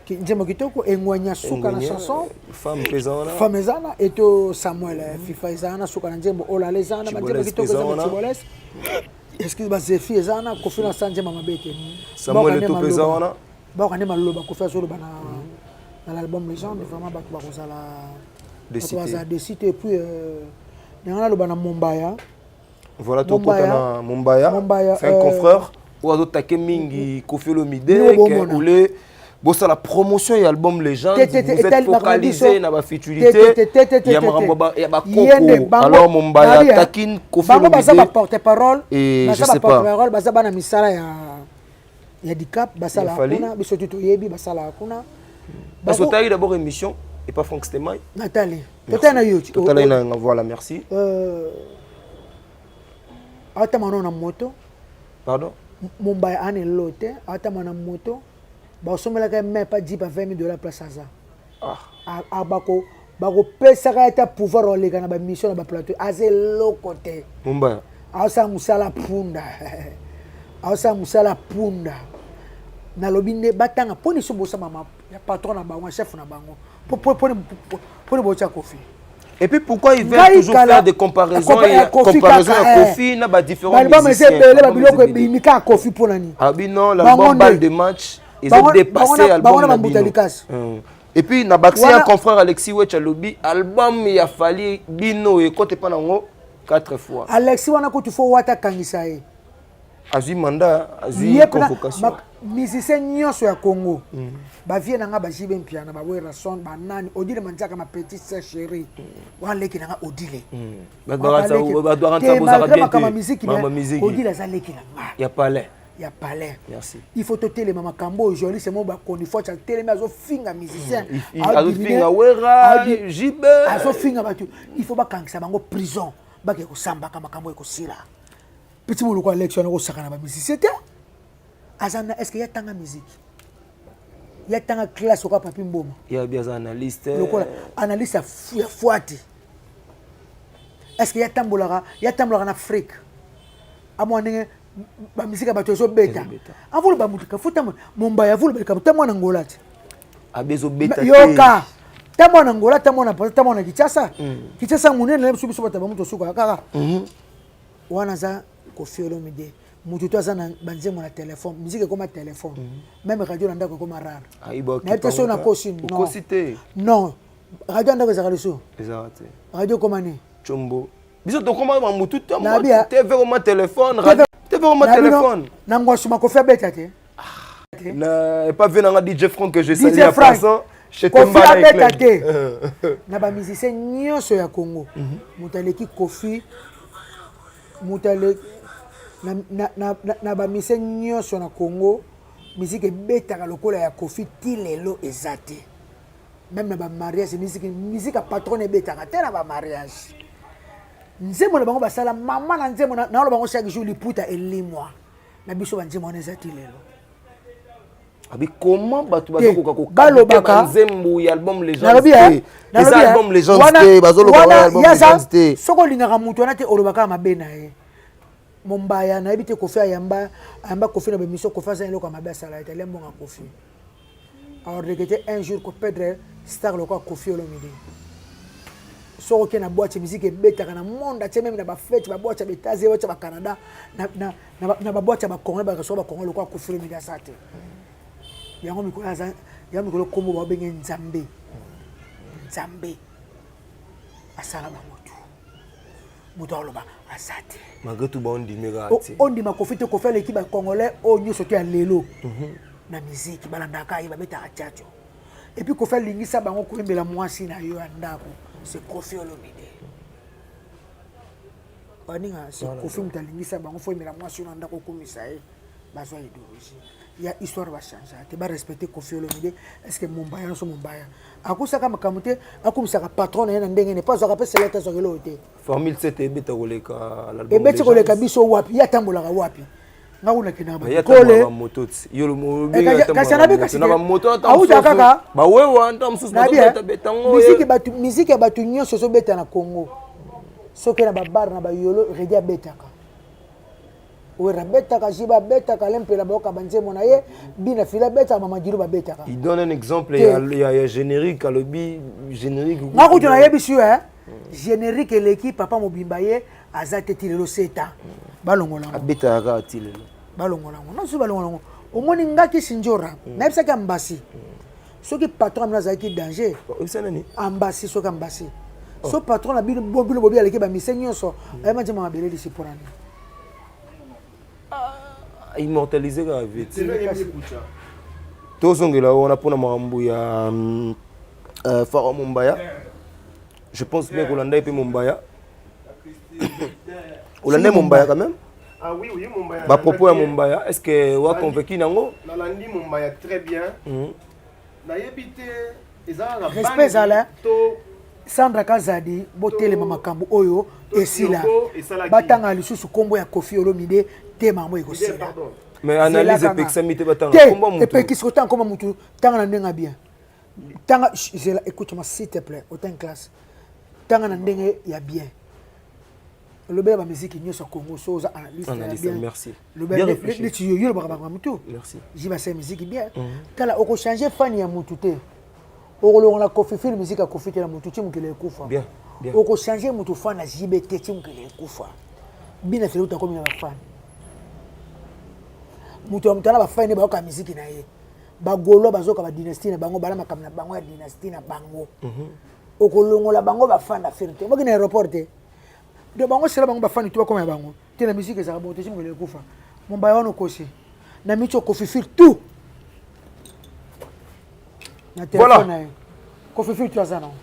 nzembo kitoko, engwanya suka na Ngwenya, chanson. Femme mpe eza wana. Femme eza wana, eto Samuel FIFA eza wana, suka na nzembo Olala eza wana, banzembo Chiboles kitoko mpe eza eza wana. Chiboles. Excuse, bazefi eza wana, Kofi na sa nzembo mabe te. Samuel Baoka nde Eto'o mpe eza maloba. wana. Baoka nde maloba Kofi azoloba na l'album Légende, vraiment bato bakozala Déçu bato te. bazala déçu te. Et puis ndenge naloba na Mombaya. Voilà, tokota Mombaya. na Mombaya. Mombaya, C'est un confrère oyo azotake mingi Kofi Olomide Bino bomona. ole bosala promotion ya album Légende, Te, te, te, vous êtes etali makambo focalisé biso. na Te, bafutilité te, te, te, te, te, ya te, makambo te. ya Ye nde bakoko. bango- Alors Mombaya Nabi, taquine Kofi bango baza Olomide baporte parole, Et je baza sais pas. baporte parole, baza bana misala ya dicap, basalaka Ya Fally. kuna, biso tu toyebi basalaka kuna. Parce que otali d'abord émission et pas Franck Stemay. Natali totali na yo. Totali na nga, voilà, merci. Aotama nao na moto. Pardon. Mombaya ana elo te, aotama na moto, basomelaka ye mai pa jipa 20 000 dollars, place aza. Ah. Bakopesaka ye ata pouvoir oleka na bamission na baplateau, aza eloko te. Mombaya. Aosala mosala punda, aosala mosala punda. Nalobi nde batanga mponi so bosama ya patron na bango, ya chef na bango, mponi botya Kofi. Et puis pourquoi ils veulent Ngai toujours faire des comparaisons eh, et Kofi comparaison kaka, ya eh. Kofi na ba différents Baalbum eza musiciens. ebele, Album babiloko eza ebele. ebimi kaka Kofi, mpo na nini? Ah oui, non, Bango l'album nde. Balle de match, ils ont dépassé bango album na na bambuta bino. likasi. Et puis na baxi Wana- un confrère Alexis Wetch alobi album ya Fally bino ekote pa nango 4 fois. Alexi wana kutu fo wata akangisa ye. Azui mandat, azui Ye mpena convocation. Musicien nyonso ya Congo, bavie na nga, bajibe Mpiana, baWerason, banani, Odile Mandiaka, ma petite sœur chérie, wana leki na nga Odile. Bato bakanisa bozalaka Malgré bien makambo ya te. musique, Makambo ya mais musique. Odile aza leki na nga. Ya palais. Ya palais. Merci. Il faut totelema makambo oyo. Journaliste mo bakoni fo atelemi, azofinga musicien. Azofinga Wera, Jibe. Azofinga bato, il faut bakangisa bango prison, bake kosambaka, makambo ekosila. Petit moloko Alex wana kosaka na bamusicien te. Aza na, est ce que yatanga musique, yatanga classe oka Papi Mboma? Ya bi aza analyste. Lokola analyste ya fwati, est ce que yatambolaka na Afrique, amwa ndenge bamisika ya bato ezobeta? Ezobeta. Avoloba mutu fo tambola Mombaya, avoloba likambo ta mwana Ngola te. Abezobeta te. Yoka, ta mwana Ngola, ta mwana Paris, ta mwana Kinshasa, Kinshasa monene na biso, biso bato bamutu osukaka kaka wana. Aza Kofi Olomide, mutu to aza na banzembo na telefone, musique ekoma telefone, même radio na ndako ekoma rare. Ayiba. Nayebi te so nakosi. Non. Okosi te. Non, radio ya ndako ezalaka lisusu? Ezalaka te. Radio ekoma nini? Chombo. Biso tokoma mamutu te. Nabi, ah. TV koma téléphone, radio TV koma téléphone. Na ngwasuma Kofi abeta te. Na et pas vu nanga DJ Franck que je salue DJ en Frank. passant. Chez Kofi Tembala abeta Eclair. te. Na bamusicien nyonso ya Congo, moto aleki Kofi, moto aleki na bamusicien nyonso na Congo, musique ebetaka lokola ya Kofi ti lelo eza te. Même na bamariage, musique ya patron ebetaka te na bamariage. Nzembo na bango basala mama na nzembo naoloba bango chaque jour, liputa elimwa na biso, banzembo wana eza ti lelo. Abi comment bato Te, bazokoka balobaka- nzembo ya album Légende Nalobi te? nalobi, Eza album Légende te, bazoloba wana album Légende te. Soki olingaka moto wana te, olobaka mabe na ye. Mombaya, nayebi te, Kofi ayamba Kofi na bamission. Kofi aza eloko ya mabe asala ete alia mbongo ya Kofi, aregretter un jour koperdre star lokola Kofi Olomide. Soki okei na boîte, musique ebetaka na monde atie, même na bafete, baboîte ya baÉtats, boîte ya baCanada, na baboîte ya baCongo, baka soki baCongo lokola Kofi Olomide aza te. Yango mikolo aza, yango mikolo kombo babenge Nzambe. Nzambe asala bango tu, moto aloba aza te. Malgré tout baondimeka te. Ondima Kofi te. Kofi aleki bacongolais oyo nyonso to ya lelo na miziki, balandaka ye, babetaka tiatio. Et puis Kofi alingisa bango koyembela mwasi na yo ya ndako, c'est Kofi Olomide. Baninga, c'est Kofi moto alingisa bango fo oyembela mwasi oyo na ndako, okumisa ye, bazwa idéologie. Ya histoire bachange te, barespecte Kofi Olomide. Est ce que Mombaya nyonso, Mombaya akusaka makambo te, akumisaka patron na ye na ndenge ne mpo azwaka mpe selete, azwaka eloko te. Formule 7 ebeta koleka l'album. Ebeti koleka biso wapi? Ye atambolaka wapi? Nga kuna nakendaka bakole. Kasi anabi kasi auta kaka bawewa nta mosusu bazobeta betango. Miziki ya bato nyonso ezobeta na Congo, soki na babar na bayolo, Redi abetaka, Wera abetaka, Jiba abetaka, Lempela bayoka banzembo na ye, Bina Fila abetaka, Mamadilu babetaka. Il donne un exemple ya générique, alobi générique. Nga kutu nayebisi yo, générique eleki papa mobimba. Ye aza te ti lelo seta balongola yango. Abetaka kaka ti lelo. Balongola yango nasu, balongola yango. Omoni ngaki Sinjora, nayebisaki Ambasi, soki patron na bino azalaki danger. Oyebisa nani? Ambasi, soki Ambasi, so patron na bino, bino bobi aleki bamise nyonso, ayeba nzembo mabele lisi mpona nini? Immortaliser kaka vite. Tozongela wana mpona makambo ya Fara Mombaya. Je pense bien kolanda ye mpe Mombaya, olanda ye Mombaya quand même. Ah oui, Mombaya. Bapropos ya Mombaya, est ce que wa convaincu nango? Nalandi Mombaya très bien. Nayebi te, eza kaka Respect ezala. To Sandra Kazadi, botelema, makambo oyo esila. Batanga lisusu nkombo ya Kofi Olomide te, makambo ekosila. Mais analyse epekisami te batanga te. Epekisi kotanga nkombo mutu. Tanga na ndenge ya bien, tanga, zela, écoute-moi s'il te plaît, autant classe, tanga na ndenge ya bien, lobela bamiziki nyonso ya Congo. So oza analyste ya bien. Merci. Neti yo, yo lobaka bango mutu ji basala miziki bien. Tala, okochange fani ya mutu te, okolongola Kofi fil miziki ya Kofi te na mutu ti mokili ekufa. Okochange mutu fan na JB te ti mokili ekufa. Bina fili utakomi na bafani, moto ya moto ana bafani nde bayoka miziki na ye. Bagaulois bazoka badynastie na bango, bala makambo na bango ya dynastie na bango. Okolongola bango bafani na Ferre te, omoki na aéroport te. Donc bango sela bango bafani to bakoma ya bango te. Na musique ezalaka bongo te ti mokili ekufa. Mombaya wana okosi na miti, okofifile tout na telefone na ye, kofifile tout aza nango.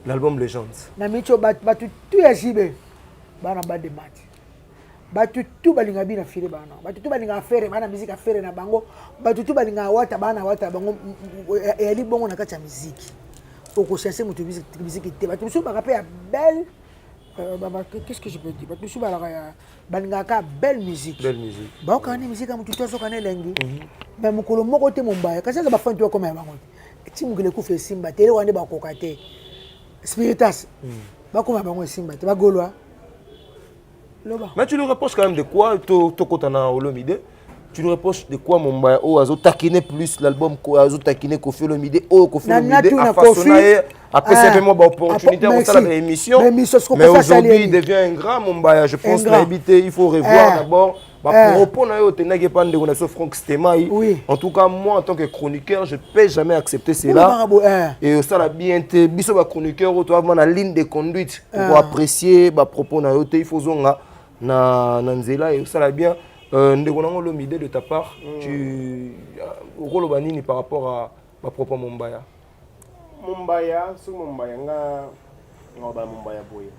L'album Légende. Na miti oyo bato tu ya JB bana bade mati, bato tu balingaka bina file bana, bato tu balingaka Ferre bana musique ya Ferre na bango, bato tu balingaka Wata bana Wata bango. Eyali bongo na kati ya musique, okocherche moto musique te. Bato mosusu baka mpe ya belle, qu'est-ce que je peux dire, bato mosusu balaka ya balingaka belle musique. Belle musique. Baokaka nde musique ya motu to azoka na elengi, mais mokolo moko te Mombaya kasi aza bafani to bakoma ya bango te ti mokili ekufa. Esimba te, eloko wana nde bakoka te. Spiritas bakoma bango, esimba te, bagaulois loba. Mais tu nous reproches quand même de quoi? Tokota na Olomide, tu nous reproches de quoi, Mombaya? Oyo azo taquiner plus l'album, azo taquiner Kofi Olomide, oyo Kofi Olomide afaçonna ye, apesi mpe mwa baopportunité akosala baémission, mais aujourd'hui il devient un grand. Mombaya, je pense, nayebi te, il faut revoir d'abord bapropos na yo otendaki epa ndeko na biso Frank Stemai. En tout cas, moi, en tant que chroniqueur, je peux jamais accepter cela et osala bien te. Biso bachroniqueur oyo toavema na ligne de conduite pour apprécier bapropos na yo te. Il faut ozonga na nzela et osala bien. Ndeko nango Olomide, de ta part, tu okoloba nini par rapport à bapropos Mombaya? Mombaya, soki Mombaya, nga ngaloba Mombaya boye: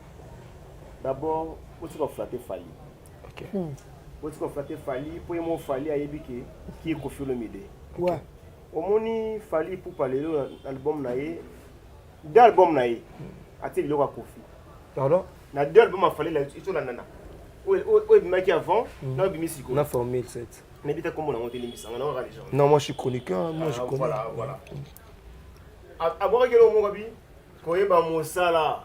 d'abord otika koflatter Fally. Otika koflatter Fally, mpo ye mo Fally ayebi ke ki Kofi Olomide. Omoni Fally Ipupa lelo, album na ye, deux album na ye, atie biloko ya Kofi. Pardon? Na deux album ya Fally ezolandana, oyo ebimaki avant na oyo ebimi sikoyo. Na formule 7. Nayebi te kombo nango, telimbisanga na kaka légende. Non, moi je suis chroniqueur, moi je connais. Voilà, abwakaki eloko moko abi koyeba mosala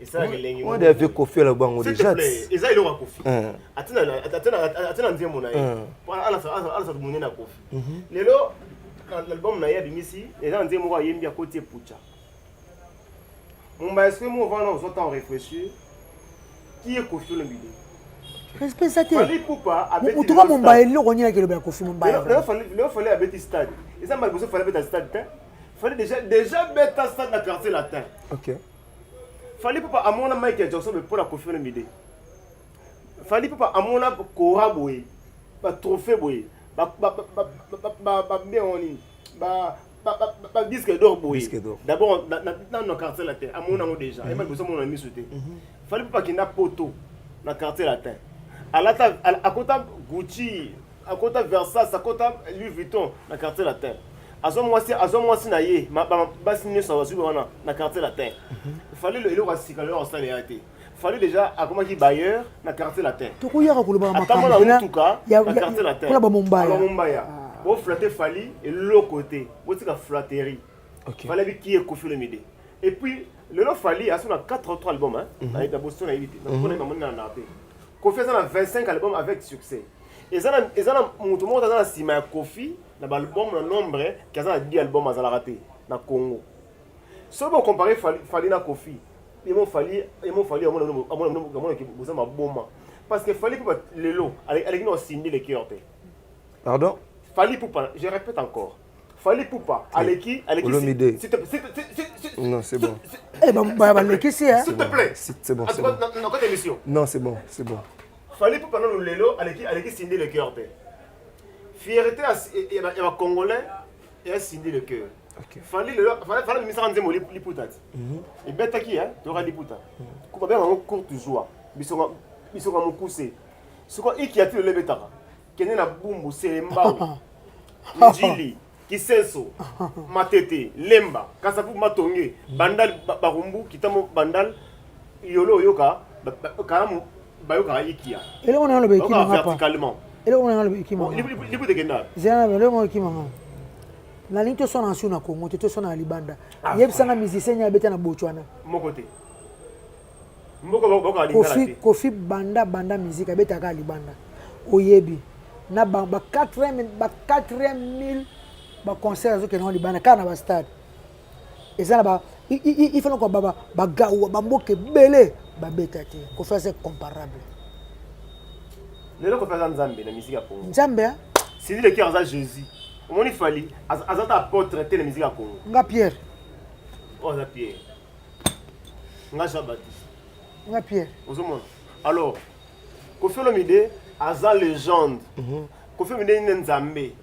esalaka elengi. Moi de Kofi aloba bango déjà. Eza eloko ya Kofi, atie na nzembo na ye, alasa monene ya Kofi. Lelo album na ye abimisi, eza na nzembo moko ayembi, akoti epucha. Mombaya, soki mo ovanda, ozwa temps réfléchir, qui est Kofi Olomide? Respect eza te. Motuka Mombaya, eloko nini akeloba ya Kofi Mombaya? Lelo Fally abeti stade, eza mbala liboso Fally abeta stade te. Fally déjà beta stade na Quartier Latin. Fally Ipupa amona Michael Jackson mpo na Kofi Olomide. Fally Ipupa amona kora boye, batrophée boye, babengo nini, badisque d'or boye. D'abord nano na Quartier Latin amona yango déjà, ayeba liboso amona na miso te. Fally Ipupa akenda Poto na Quartier Latin, alata, akota Gucci. Akota Versace, akota Louis Vuitton na Quartier Latin. Azwa mwasi, azwa mwasi na ye, basi nyonso azwi wana na Quartier Latin. Fally eloko ya sika lelo akosala ya te. Fally déjà akomaki bailleur na Quartier Latin. Tokoyaka koloba makambo na mutuka na Quartier Latin. Mpona bamombaya. Bamombaya. Boflatte Fally eloko te. Botika flatterie. Fally abi qui est Koffi Olomide. Et puis lelo Fally aso na 4 ou 3 albums hein. Na boso na yebi te. Na kona mamoni na na te. Koffi aza na 25 albums avec succès. Eza na moto moko aza na nsima ya Koffi na baalbum na nombre ki aza na 10 album azalaka te na Congo. Soki bocompare Fally na Koffi, yemo Fally, yemo Fally amona boza maboma. Parce que Fally Ipupa lelo aleki na Cindy Le Cœur te. Pardon? Fally Ipupa, je répète encore. Fally Ipupa aleki aleki Olomide. S'il te plaît. Non, c'est bon. Eh ba balekisi hein. S'il te plaît. C'est bon, c'est bon. Dans quelle émission? Non, c'est bon, c'est bon. Fally Ipupa nanu lelo aleki aleki Cindy Le Cœur te. Fierté ya ba Congolais ya Cindy Le Cœur. Fally lelo Fally bimisaka nzembo liputa ti. Ebetaki hein, toka liputa. Kupa benga ngo courte joie. Biso biso ka mokuse. Soko iki ati lelo ebetaka. Kende na Bumbu, Selembao, Njili, Kisenso, Matete, Lemba, Kasavubu, Matonge, Bandal, Barumbu, Kitambo, Bandal, Yolo oyoka, Kalamu bayokaka ikia. Eloko na loba ekima ngapa. Verticalement. Eloko na loba ekima. Liputa ekenda. Zela na eloko ekima nga. Nalingi toswana na su na Congo te, toswana na libanda. Yebisanga musicien nya abeta na Botswana. Moko te. Moko bayoka lingala Koffi te. Koffi banda banda musique abetaka libanda. Oyebi na ba ba 4e ba 4000 ba concert azokende ngo libanda kaka na ba stade. Eza na ba il faut ko ba ba gawa ba mboka ebele babeta te. Koffi aza comparable. Lelo Koffi aza Nzambe na musique ya Congo. Nzambe hein? Cindy Le Cœur aza Jésus. Omoni Fally aza ta apôtre te na musique ya Congo. Nga Pierre. Oh aza Pierre. Nga Jean Baptiste. Nga Pierre. Ozomona. Alors Koffi Olomide aza légende. Koffi Olomide nde Nzambe.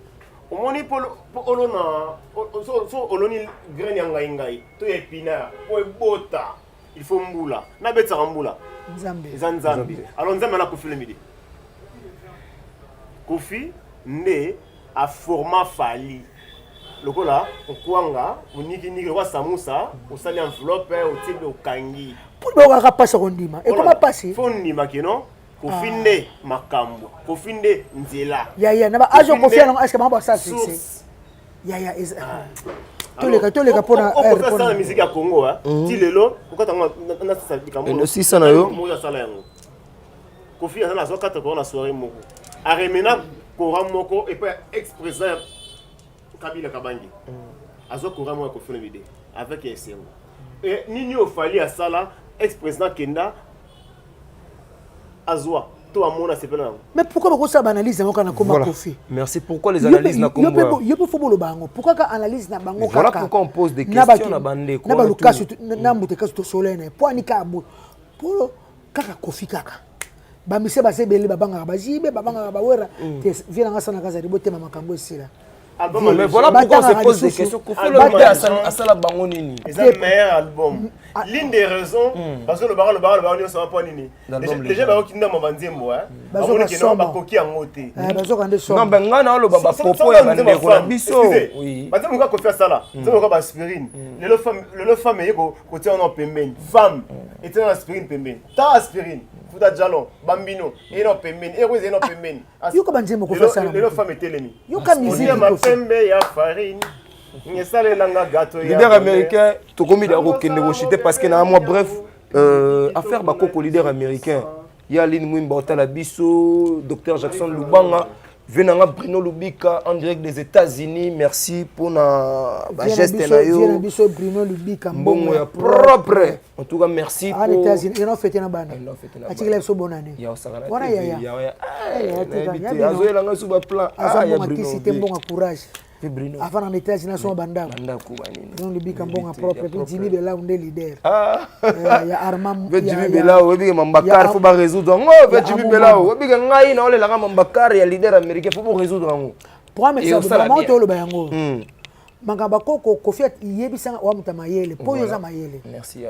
Omoni po olona so oloni graine ya ngai ngai to ya épinard po ebota il faut mbula. Nabetisaka mbula. Nzambe. Eza Nzambe. Alors Nzambe ana Koffi Olomide. Koffi nde a forma Fally. Lokola okwanga onikiniki lokola samusa osali enveloppe otie okangi. Mpo bayokaka mpasi ya kondima ekoma mpasi. Fo ndima keno Koffi nde makambo, Koffi nde nzela. Yaya na ba age Koffi yango est-ce que bango basala succès? Yaya toleka toleka mpona Koffi asala musique ya Congo ti lelo okata ngo na sisa likambo. Sisa na yo. Moko asala yango. Koffi aza na azwa 4 kora na soirée moko. Aremena kora moko et puis ex-président Kabila Kabange. Azwa kora moko ya Koffi Olomide avec esengo. Et nini ofali asala ex-président Kenda azwa to amona sepela nango. Mais pourquoi bakosala ba analyse yango kana koma Koffi? Merci. Pourquoi les analyses na kombo? Yo pe faut boloba yango. Pourquoi ka analyse na bango kaka? Voilà pourquoi on pose des questions na bande na ba Lukasu na mbuta kasu to solene. Po anika abu. Po kaka Koffi kaka. Ba mise ba sebele ba bangaka ba jibe ba bangaka ba wera. Te vie na ngasa na kaza ribotema makambo esila. Mais voilà pourquoi on se pose des questions. Koffi Olomide asala bango nini? Eza meilleur album. L'une des raisons parce que le bara le bara le bara nyonso mpo nini? Déjà bayoki ndambo ba nzembo hein. Bamoni ke non bakoki yango te. Bazoka nde somo. Non ben nga na oloba ba propos ya bandeko na biso. Oui. Ba nzembo ka Koffi asala. Nzembo ka ba aspirine. Lelo femme lelo femme ye ko kotia wana pembeni. Femme etia na aspirine pembeni. Ta aspirine. Futa jalon bambino eno pembeni. Ero eno pembeni. Yoka ba nzembo Koffi asala. Lelo femme etelemi. Yoka musique mapembe ya farine. Ngesalelanga gâteau ya leader américain tokomi da kokende kochite parce que na moi bref affaire bakoko leader américain ya Aline Mwimba otala biso docteur Jackson Lubanga venanga Bruno Lubika en direct des États-Unis merci pour na ba geste na yo biso Bruno Lubika mbongo ya propre en tout cas merci pour en États-Unis et non fêter na bana atikela biso bonne année ya osakana wana ya ya ya azoyelanga su ba plan ah ya Bruno kisi mbongo courage Bruno. Avant en États-Unis so bandako. Bandako banini. Bruno Lubika mbongo propre puis Jimmy Belau nde leader. Ah. Ya Armand ya Jimmy Belau oyebi ke Mambakar faut ba résoudre yango. Ve Jimmy Belau oyebi ke ngai na olelaka Mambakar ya leader américain faut bo résoudre yango. Programme eza maman to loba yango. Makambo koko Koffi yebisanga wa muta mayele po yo za mayele. Merci.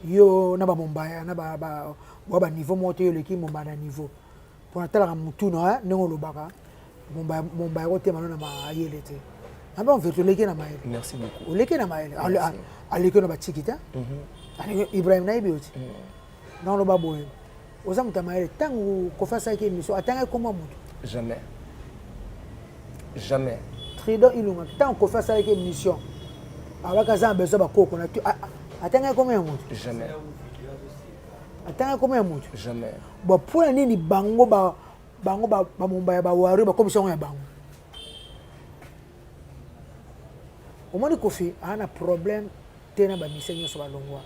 Yo na ba mombaya na ba ba ba niveau moko te yo leki mombaya na niveau. Pona talaka mutu na ndenge olobaka. Mombaya kotema no na mayele te. Amba mveto oleki na mayele. Merci beaucoup. Oleki na mayele. Aleki na batiki te. Ibrahim nayebi yo ti. Naoloba boye. Oza moto ya mayele. Ntango Koffi asalaki émission, atangaki kombo moto. Jamais. Jamais. Tridon Ilunga, ntango Koffi asalaki émission, alobaki aza na besoin bakoko na atangaki kombo ya moto. Jamais. Atangaki kombo ya moto. Jamais. Bon, mpona nini bango ba bango bamombaya bawario bakomisa yango ya bango? Omoni Koffi aza na problème te na bamise nyonso balongwa.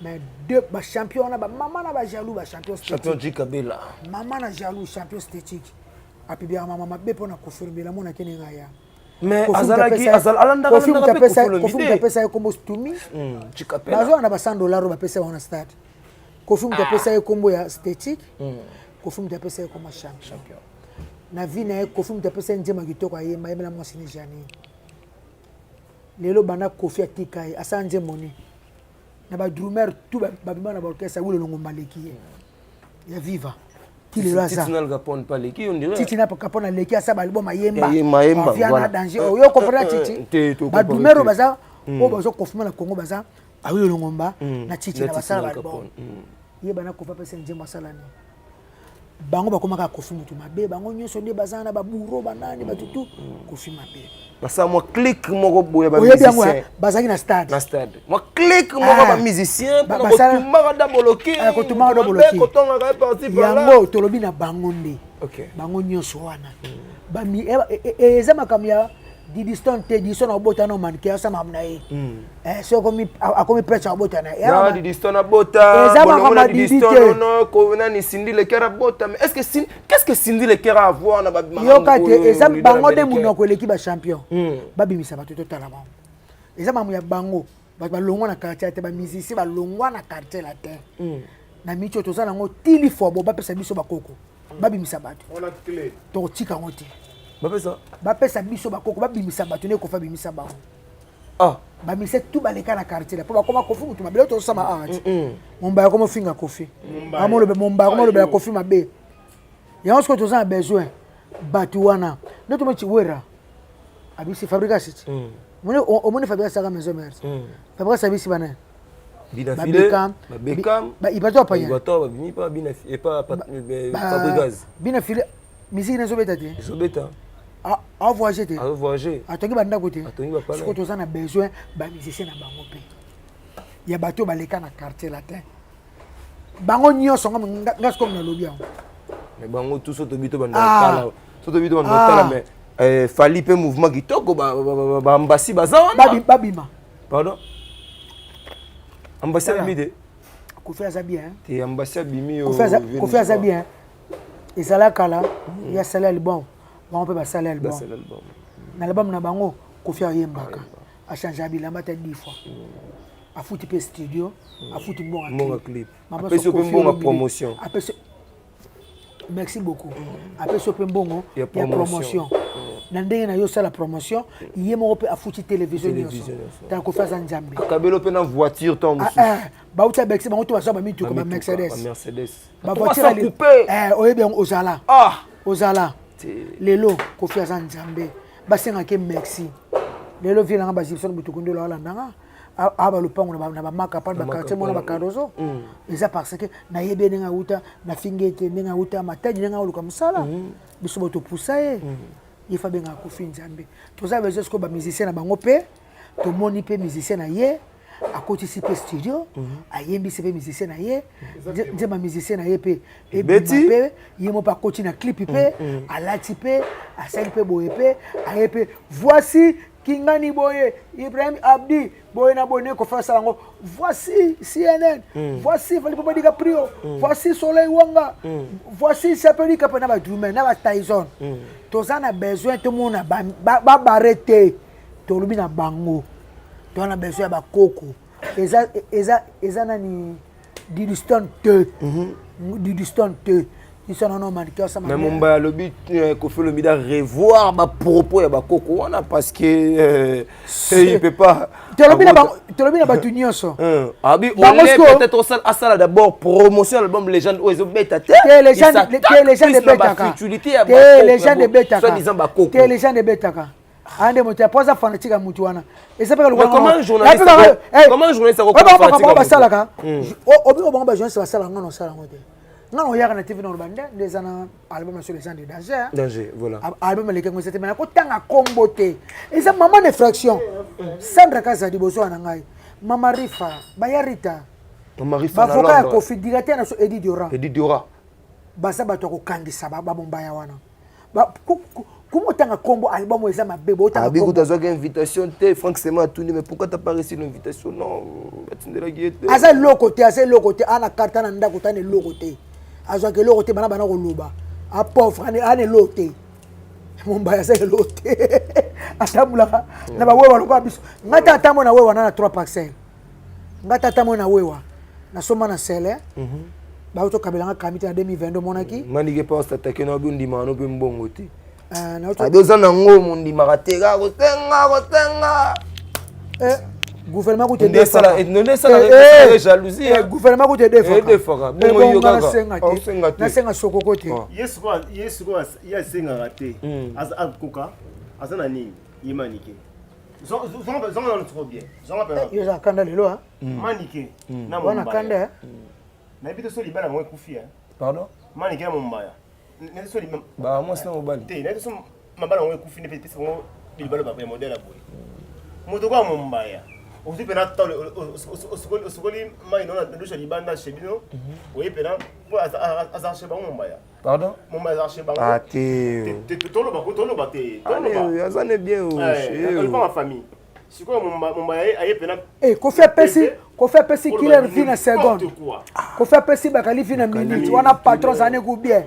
Mais deux bachampion wana, bamama na bajaloux, bachampion Champion Jikabela. Mama na jaloux, champion esthétique. Apibiaka mama mabe mpona Koffi Olomide, amonaki ndenge aya. Mais azalaki alandaka Koffi moto apesa ye kombo Stumi. Bazwa na ba $100 oyo bapesa bango na stade. Koffi moto apesa ye kombo ya esthétique. Koffi moto apesa ye kombo ya champion. Na vie na ye, Koffi moto apesa ye nzembo ya kitoko ayemba, ayembela mwasi ni Janine. Lelo banda Koffi atika ye, asala nzembo ni na badrummer tout babima na baorchestre, Awilo Longomba aleki ye ya Viva ti lelo aza. Titi na Capone aleki, asala baalbum ayemba na danger oyo comprendre Titi. Badrummer oyo baza oyo bazo confirmer na Congo baza Awilo Longomba na Titi na basala baalbum. Ye bana Koffi apesa nzembo asala nini, bango bakomaka Koffi motu mabe, bango nyonso nde baza na baburo banani batutu Koffi mabe. Basala mwa clique moko boye. Oyebi yango, bazalaki na stade. Na stade mwa clique moko bamusicien mpona kotumaka da boloki. Kotumaka da boloki. Kotongaka ye parti. Yango tolobi na bango nde bango nyonso wana eza makambo ya Didiston te. Didiston akobota no manke asala makambo na ye soki akomi prêtre akobota na ye. Didiston abota. Eza makambo ya Didi te. Nani, Cindy Le Cœur abota, mais est ce que qu'est-ce que Cindy Le Cœur a à voir na Yoka te, eza bango nde monoko eleki bachampion. Babimisa bato totala bango, eza makambo ya bango. Bato balongwa na quartier te, bamusicien balongwa na quartier latin na miti oyo toza nango tili fobo. Bapesa biso bakoko, babimisa bato, tokotika yango te. Bapesa. Bapesa biso bakoko, babimisa bato nde Koffi abimisa bango. Bamise tu baleka na quartier la mpo bakoma Koffi motu mabele. Tozosama awa ti Mombaya akoma ofinga Koffi, Mombaya akoma olobela Koffi mabe. Yango sikoyo toza na besoin bato wana nde tomoti Wera abisi Fabregas ti omoni Fabregas asaka Maison Mère. Fabregas abisi banani? Babekam. Ibato apanya. Fabregas. Bina file musique nezobeta te. Ezobeta. Avoyage te. Azovoyage. Atongi bandako te. Sikoyo toza na besoin bamusicien na bango mpe ya bato oyo baleka na quartier latin, bango nyonso. Nga sikoyo nalobi yango. Mais bango tout so tobi to banda otala, so tobi to banda otala, mais Fally mpe mouvement kitoko, baambasi baza wana. Babima. Pardon, ambasi abimi te. Koffi aza bien. Te, ambasi abimi. Koffi aza bien. Ezala kala ye asali album, bango mpe basali album. Na album na bango Koffi ayembaka, achange bilamba ata 10 fois, afuti mpe studio, afuti mbongo clip, apesi mpe mbongo promotion. Apesi, merci beaucoup, apesi yo mpe mbongo ya promotion na ndenge na yo osala promotion. Ye moko mpe afuti télévision nyonso. Tala, Koffi aza Nzambe. Akabelo mpe na voiture to mosusu. Bauti abekisi bango to bazwa bamituka, bamercedes, bavoiture. Oyebi yango, ozala ozala lelo. Koffi aza Nzambe, basengaki merci. Lelo vie nanga bagibson butuku ndolo alandanga awa balupango na bamaka pa baquartier mona bacardozo. Eza parce que nayebi ye ndenge auta, nafingi ete ndenge auta Matadi, ndenge aoluka mosala. Biso bo topusa ye, ye fa abengaka Koffi Nzambe. Toza besoin sikoyo bamusicien na bango mpe tomoni mpe musicien na ye akotisi mpe studio, ayembisi mpe musicien na ye nzemba, musicien na ye mpe ebima mpe ye mo mpe akoti na clip mpe alati mpe asali mpe boye mpe aye mpe voici Kingani boye, Ibrahim Abdi boye na boye, Koffi asala yango. Voici CNN, voici Fally Ipupa DiCaprio, voici Soleil Wanga, voici Chapeli Kape na badrumer na batyson. Toza na besoin tomona babare te. Tolobi na bango, toza na besoin ya bakoko. Eza eza eza nani, Didiston te, Didiston te. Biso nano manike osama. Mais Mombaya alobi Koffi Olomide a revoir ba propos ya bakoko wana parce que il peut pas. Tolobi na bango, tolobi na bato nyonso. Abi ole peut-être asala d'abord promotion album Légende oyo ezobeta te. Te Légende, te Légende ebetaka. Te Légende ebetaka. Soi-disant bakoko. Te Légende ebetaka. Ande moto ya po aza fanatique ya mutu wana eza mpe lokola basalaka obingo bango bajournaliste basalaka nga na osala yango te. Nga na oyaka na TV na oloba nde nde eza na album na sur les gens de danger. Danger, voilà. Album eleki yango eza te, mais nakotanga kombo te. Eza mama na infraction. Sandra Kazadi bozwa na ngai. Mama Rifa, Baya Rita. Mama Rifa na Bavoka ya Koffi, directeur na so Edi Diora. Edi Diora. Baza bato ya kokangisa babombaya wana. Kuma otanga kombo album eza mabe, botanga. Abi kuta azwaki invitation te. Frank Sema atuni: "Mais pourquoi t'as pas reçu l'invitation?" Non, batindelaki ye te. Aza eloko te, aza eloko te. Ana carte na ndako te, ana eloko te, azwaka eloko te. Bana koloba a pauvre, ana eloko te. Mombaya aza eloko te, atambulaka na bawewa lokola biso. Ngai te atambo na wewa na na 3 parcelle. Ngai te atambo na wewa, nasomba na sele. Bauti okabelanga kami te na 2022, omonaki. Manike mpe asatake na obi ondimaka no mpe mbongo te. Abi oza nango, mondimaka te, kaka kosenga kosenga. Gouvernement kutu. Nde jalousie. Gouvernement kutu edefaka bongo yo kaka osenga te. Nasenga sokoko te. Ye sikoyo, ye asengaka te, akoka aza na nini? Ye Manike, zonga nano sikoyo bien, zonga. Yo eza kanda lelo. Manike na wana kanda. Nayebi te so libala bango ekufi. Pardon? Manike na Mombaya, nayebi so Ba mwasi na mobali. Te, nayebi so mabala bango ekufi nde pesa bango libala ya modèle ya boye. Moto kwa Mombaya ozwi mpena talo, osokoli mai na douche ya libanda chez bino, oye mpena mpo azala chez bango Mombaya. Pardon? Mombaya azala chez bango. Ah te. Toloba, toloba te. Toloba, aza ne bien. Olipanga famille sikoyo, Mombaya aye mpena. Kofi apesi, Kofi apesi killer vie na seconde, Kofi apesi bakali vie na minute wana. Patron azala ne ku bien,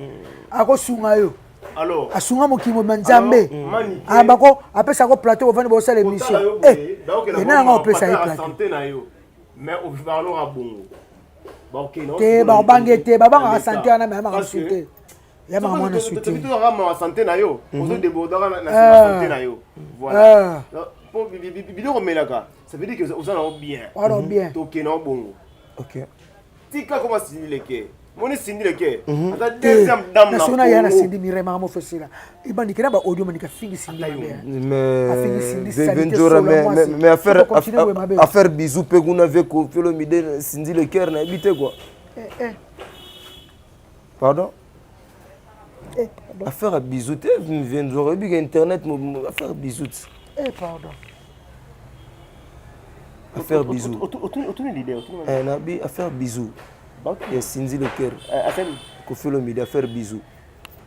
akosunga yo. Alors asunga mokili mobima, Nzambe ayambako, apesako plateau, bovandi, bosala émission. Ena yanga opesa ye plateau te, bakobange te, babangaka santé wana, me yamaka su te, yamaka mwana su te. Santé na yo ozodébordaka na santé na yo, voilà. Po biloko omelaka, ça veut dire que oza nango bien. Wana bien. Tokende nango bongo. Tika koma Cindy Leke, moni Cindy Leke aza deuxième dame na Nasona ya na Cindy Mireille makambo fesila ebandiki na baaudio mandika afingi Cindy mabe. Mais mais affaire bisou mpe kuna ve Koffi Olomide, Cindy Le Cœur, nayebi te quoi. Pardon, affaire ya bisou te, Venzora, oyebi ke internet, affaire bisou te. Pardon. Affaire bisou. Otuni leader. Nabi affaire bisou ya Cindy Le Cœur, Koffi Olomide, affaire bisou.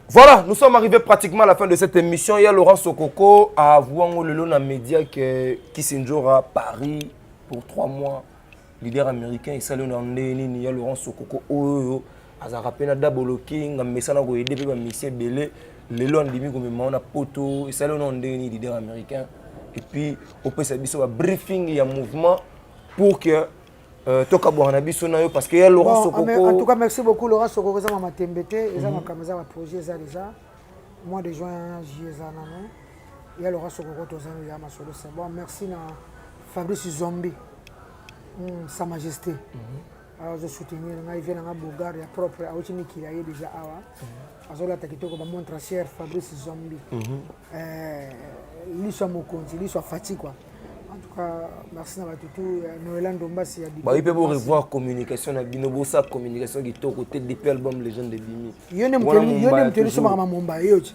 Voilà, nous sommes arrivés pratiquement à la fin de cette émission. Il y a Laurent Sokoko à avouer le long média que Kisindjora Paris pour 3 mois. Leader américain, il salue dans il y a Laurent Sokoko oyo azalaka mpe na Double King, amesana koyede mpe bamisi ebele. Lelo andimi komema na poto, esali ono ndenge nini, leader américain? Et puis opesa biso babriefing ya mouvement pour que tokabwaka na biso na yo, parce que ya Laurent Bon, Sokoko. En tout cas, merci beaucoup Laurent Sokoko. Eza mama tembe te, eza makambo, eza baprojet, eza déjà mois de juin, juillet eza nano. Ya Laurent Sokoko, toza ya masolo, c'est bon. Merci na Fabrice Zombi, sa majesté, azosoutenir ngai, vie nanga bogar ya propre, awuti mikili, aye déjà awa, azolata kitoko, bamontre cher. Fabrice Zombi, liso ya mokonzi, liso ya fati quoi. En tout cas, merci na bato tu. Noela Ndombasi ya Bayi mpe bo revoir communication na bino, bosala communication kitoko te depuis album Légende ebimi. Yo nde moto elisomaka mamomba yo ti,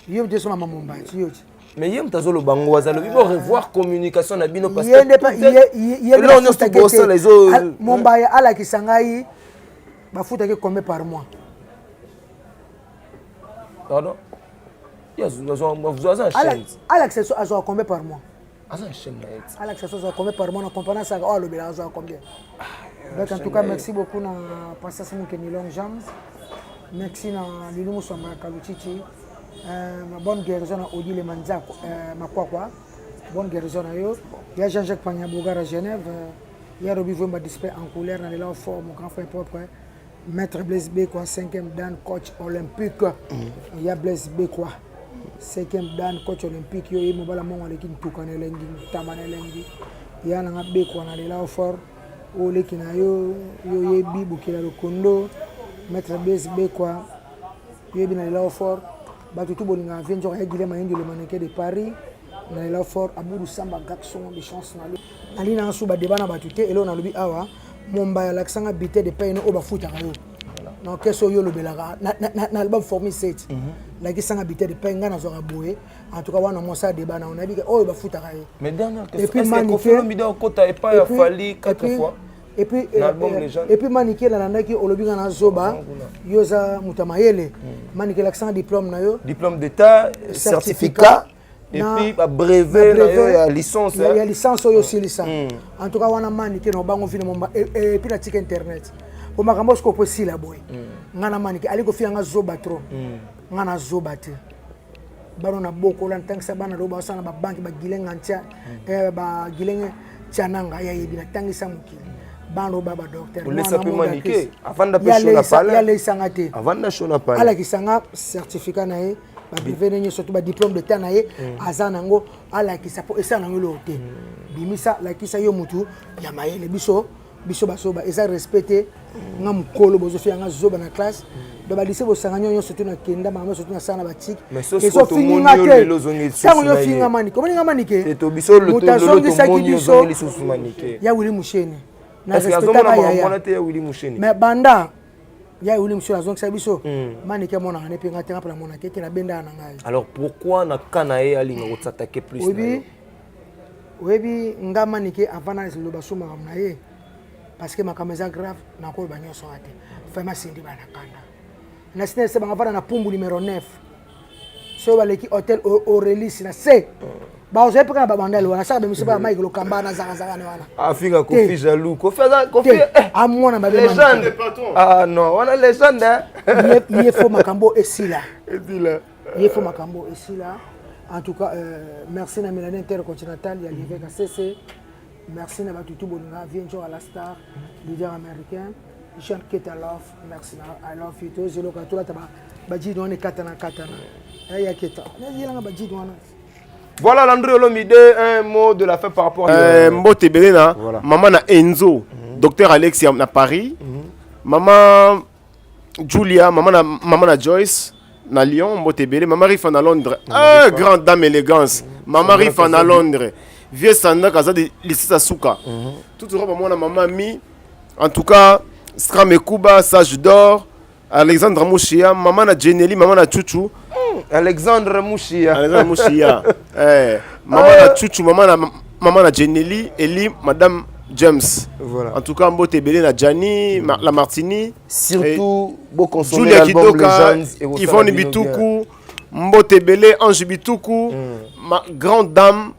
yo moto esomaka mamomba ti yo ti. Mais ye moto azoloba ngo, azalobi bo revoir communication na bino parce ye nde que nyonso bosala ezo Mombaya alakisa ngai bafutaki combien par mois. Pardon, aza chaîne. Alakisa so azwaka combien par mois. Aza chaîne na ye. Alakisa so azwaka combien par mois na comprendre asaka oyo alobelaka, azwaka combien. Donc en tout cas, merci beaucoup na Princesse Mukeni Long James, merci na Lulu Muswamba ya Kaluchichi, bonne guérison na Odile Manzako, Makwakwa, bonne guérison na yo. Ya Jean-Jacques Panya Bougara Genève, ya Robi Vwemba display en couleur na lela fort, mon grand frère propre. Maître Blaise Bekwa, 5e dan coach olympique. Ya Blaise Bekwa, 5e dan coach olympique. Yo ye mobala mongo aleki ntuka na elengi, ntama na elengi. Ya nanga Bekwa na lela fort. Oleki na yo, yo yebi bokela lokondo. Maître Blaise Bekwa, yo yebi na lela fort. Bato tu bolingaka vie nzoka ya Guilhem Mayindi le mannequin de Paris. Na lela fort Abudu Samba garçon de chance na nali na su ba débat na bato te eloko nalobi awa mombaya alakisanga bite de paye no oyo bafutaka yo na orchestre oyo olobelaka na album formi 7 lakisanga bite de paye ngai nazwaka boye. En tout cas wana mwasa débat na nayebi ke oyo bafutaka ye. Mais dernière question, est-ce que Koffi Olomide okota epai ya Fally 4 fois? Et puis et puis Manike, nalandaki olobi nga na zoba, yo oza moto ya mayele. Manike, lakisanga diplôme na yo. Diplôme d'état, certificat et puis ba brevet na yo ya licence. Ya licence oyo osilisa. En tout cas wana Manike na obango vile momba et puis natika internet po makambo sikoyo po esila boye. Nga na Manike ali kofila nga zoba trop. Nga na zoba te. Bano na bokola ntangisa bana lo basala na babanke bagilenga ntia bagilenge tia nanga ya yebi natangisa mokili bana oyo ba badocteur. Olesa mpe Manike avanda mpe show na palais. Yaleisanga te. Avanda show na palais. Alakisanga certificat na ye, babrevet ndenge surtout badiplôme d'état na ye aza nango, alakisa mpo esala nango eloko te. Bimisa, lakisa yo mutu ya mayele. Biso biso bazoba eza respect te. Nga mokolo bozofia nga zoba na classe, donc balise bosanga nyonso tu nakenda makambo nyonso tu nasala na batike ezofingi nga te. Ntango yo finga Manike, omoni nga Manike moto azongisaki biso ya Wili Musheni na respectaka yaya, mais banda ya Wili Musheni azongisa biso, Manike amonaka ne mpe nga te, nga mpe namonaka ete nabendaka na ngai. Alors pourquoi na ka na ye alinga kosatake plus? Oyebi, oyebi nga Manike avant naloba so makambo na ye, parce que makambo eza grave, nakoloba nyonso wana te. Vraiment sindi bana kanda na sina ese banga vanda na pumbu numéro 9 soki baleki hôtel Aurelis na se bazali mpe kaka babandale wana saka bemiso baya Mike Lokamba na zakazaka ne wana. Afinga Kofi jaloux. Kofi aza Kofi amwana mabe. Légende. Ah non, wana légende, hein. Ye fo makambo esila. Esila. Ye fo makambo esila. En tout cas merci na Mélanie Intercontinental ya l'évêque Asese. Merci na bato tu bolinga vie njo à la star leader américain Jean Keta Love, merci na I love you. Tozeloka tolata bajidi wana ekatana katana ya Keta nayelanga bajidi wana. Voilà, Landry Olomide, un mot de la fin par rapport à Mbote ebele na mama na Enzo, docteur Alex na Paris, mama Julia, mama na Joyce na Lyon, mbote ebele, mama Rifa na Londres, ah, grande dame élégance, mama Rifa na Londres, vieux Sandra aza de lisisa suka. Tout roba mwana mama mi, en tout cas Scram Ekuba, Sage d'or, Alexandre Mouchia, mama na Jeneli, mama na Chuchu. Alexandre Mouchia. Alexandre Mouchia. Eh, mama na Chuchu, mama na Jeneli, Eli, madame James. Voilà. En tout cas, mbote ebele na Gianni, la Martini. Surtout, beau consommer Julia l'album Kidoka, Legends et Osala Yvonne Bino Bituku, bien. Mbote ebele, Ange Bituku, ma grande dame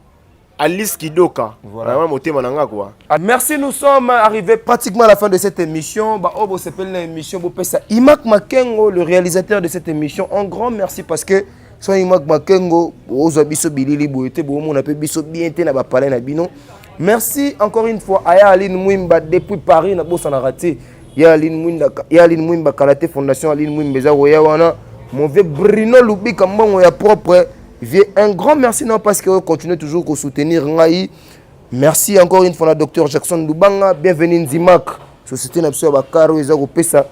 Alice Kidoka. Voilà. Vraiment, motema na nga, quoi. Ah, merci, nous sommes arrivés pratiquement à la fin de cette émission. Bah, oh, bon, c'est l'émission, bon, ça. Imak Makengo, le réalisateur de cette émission, un grand merci parce que sans Imak Makengo, ozo biso bilili boyete, bo mon appel biso bien té na ba palais na bino. Merci encore une fois à Aline Mwimba depuis Paris na bossa na raté. Ya Aline Mwimba, ya Aline Mwimba Kalaté Fondation Aline Mwimba za roya wana. Mon vieux Bruno Lubika mbongo ya propre. Vieux, un grand merci non parce que continue toujours à soutenir ngai. Merci encore une fois à docteur Jackson Lubanga, bienvenue Nzimak. Société na biso ya bakaro eza kopesa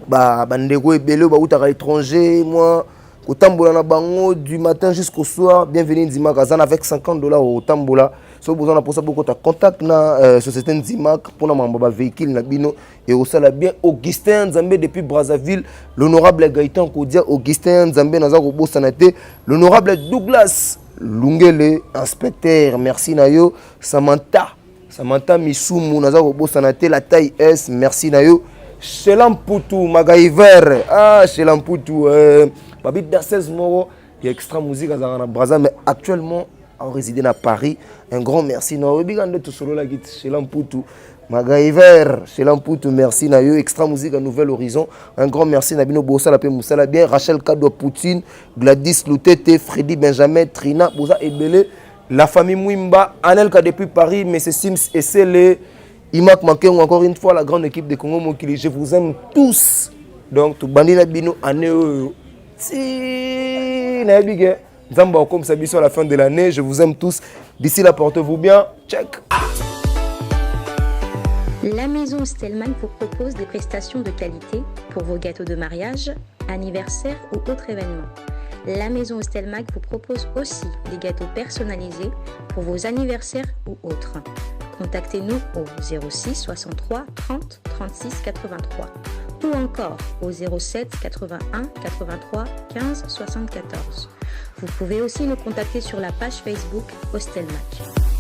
ba bandeko ebele ba utaka étranger moi kotambola na bango du matin jusqu'au soir. Bienvenue Nzimak azana avec 50 $ au tambola. So besoin na posa beaucoup ta contact na société Nzimak pour na mambo ba véhicule na bino et au sala bien Augustin Nzambe depuis Brazzaville, l'honorable Gaëtan Kodia Augustin Nzambe naza ko bosana te, l'honorable Douglas Lungele inspecteur, merci na yo. Samantha, Samantha Misumu naza ko bosana te, la taille S, merci na yo. Sheila Mputu Magaiver, ah Sheila Mputu, babi danseuse moko ya extra musique azaka na Brazza mais actuellement a résidé à Paris. Un grand merci na yo bika nde tosolola ki Sheila Mputu Magaiver, Sheila Mputu, merci na yo. Extra musique à Nouvel Horizon, un grand merci na bino bosala pe musala bien. Rachel Kadwa Poutine, Gladys Lutete, Freddy Benjamin, Trina Boza Ebele, la famille Mwimba, Anelka depuis Paris, Monsieur Sims Esele. Imak Makengo, encore une fois, la grande équipe de Congo Mokili, je vous aime tous. Donc, tobandi na bino année oyo. Ti nayebi ke Nzambe akokomisa biso à la fin de l'année. Je vous aime tous. D'ici là, portez-vous bien. Check. La maison Stellman vous propose des prestations de qualité pour vos gâteaux de mariage, anniversaire ou autres événements. La maison Stelmag vous propose aussi des gâteaux personnalisés pour vos anniversaires ou autres. Contactez-nous au 06 63 30 36 83 ou encore au 07 81 83 15 74. Vous pouvez aussi nous contacter sur la page Facebook Hostelmac.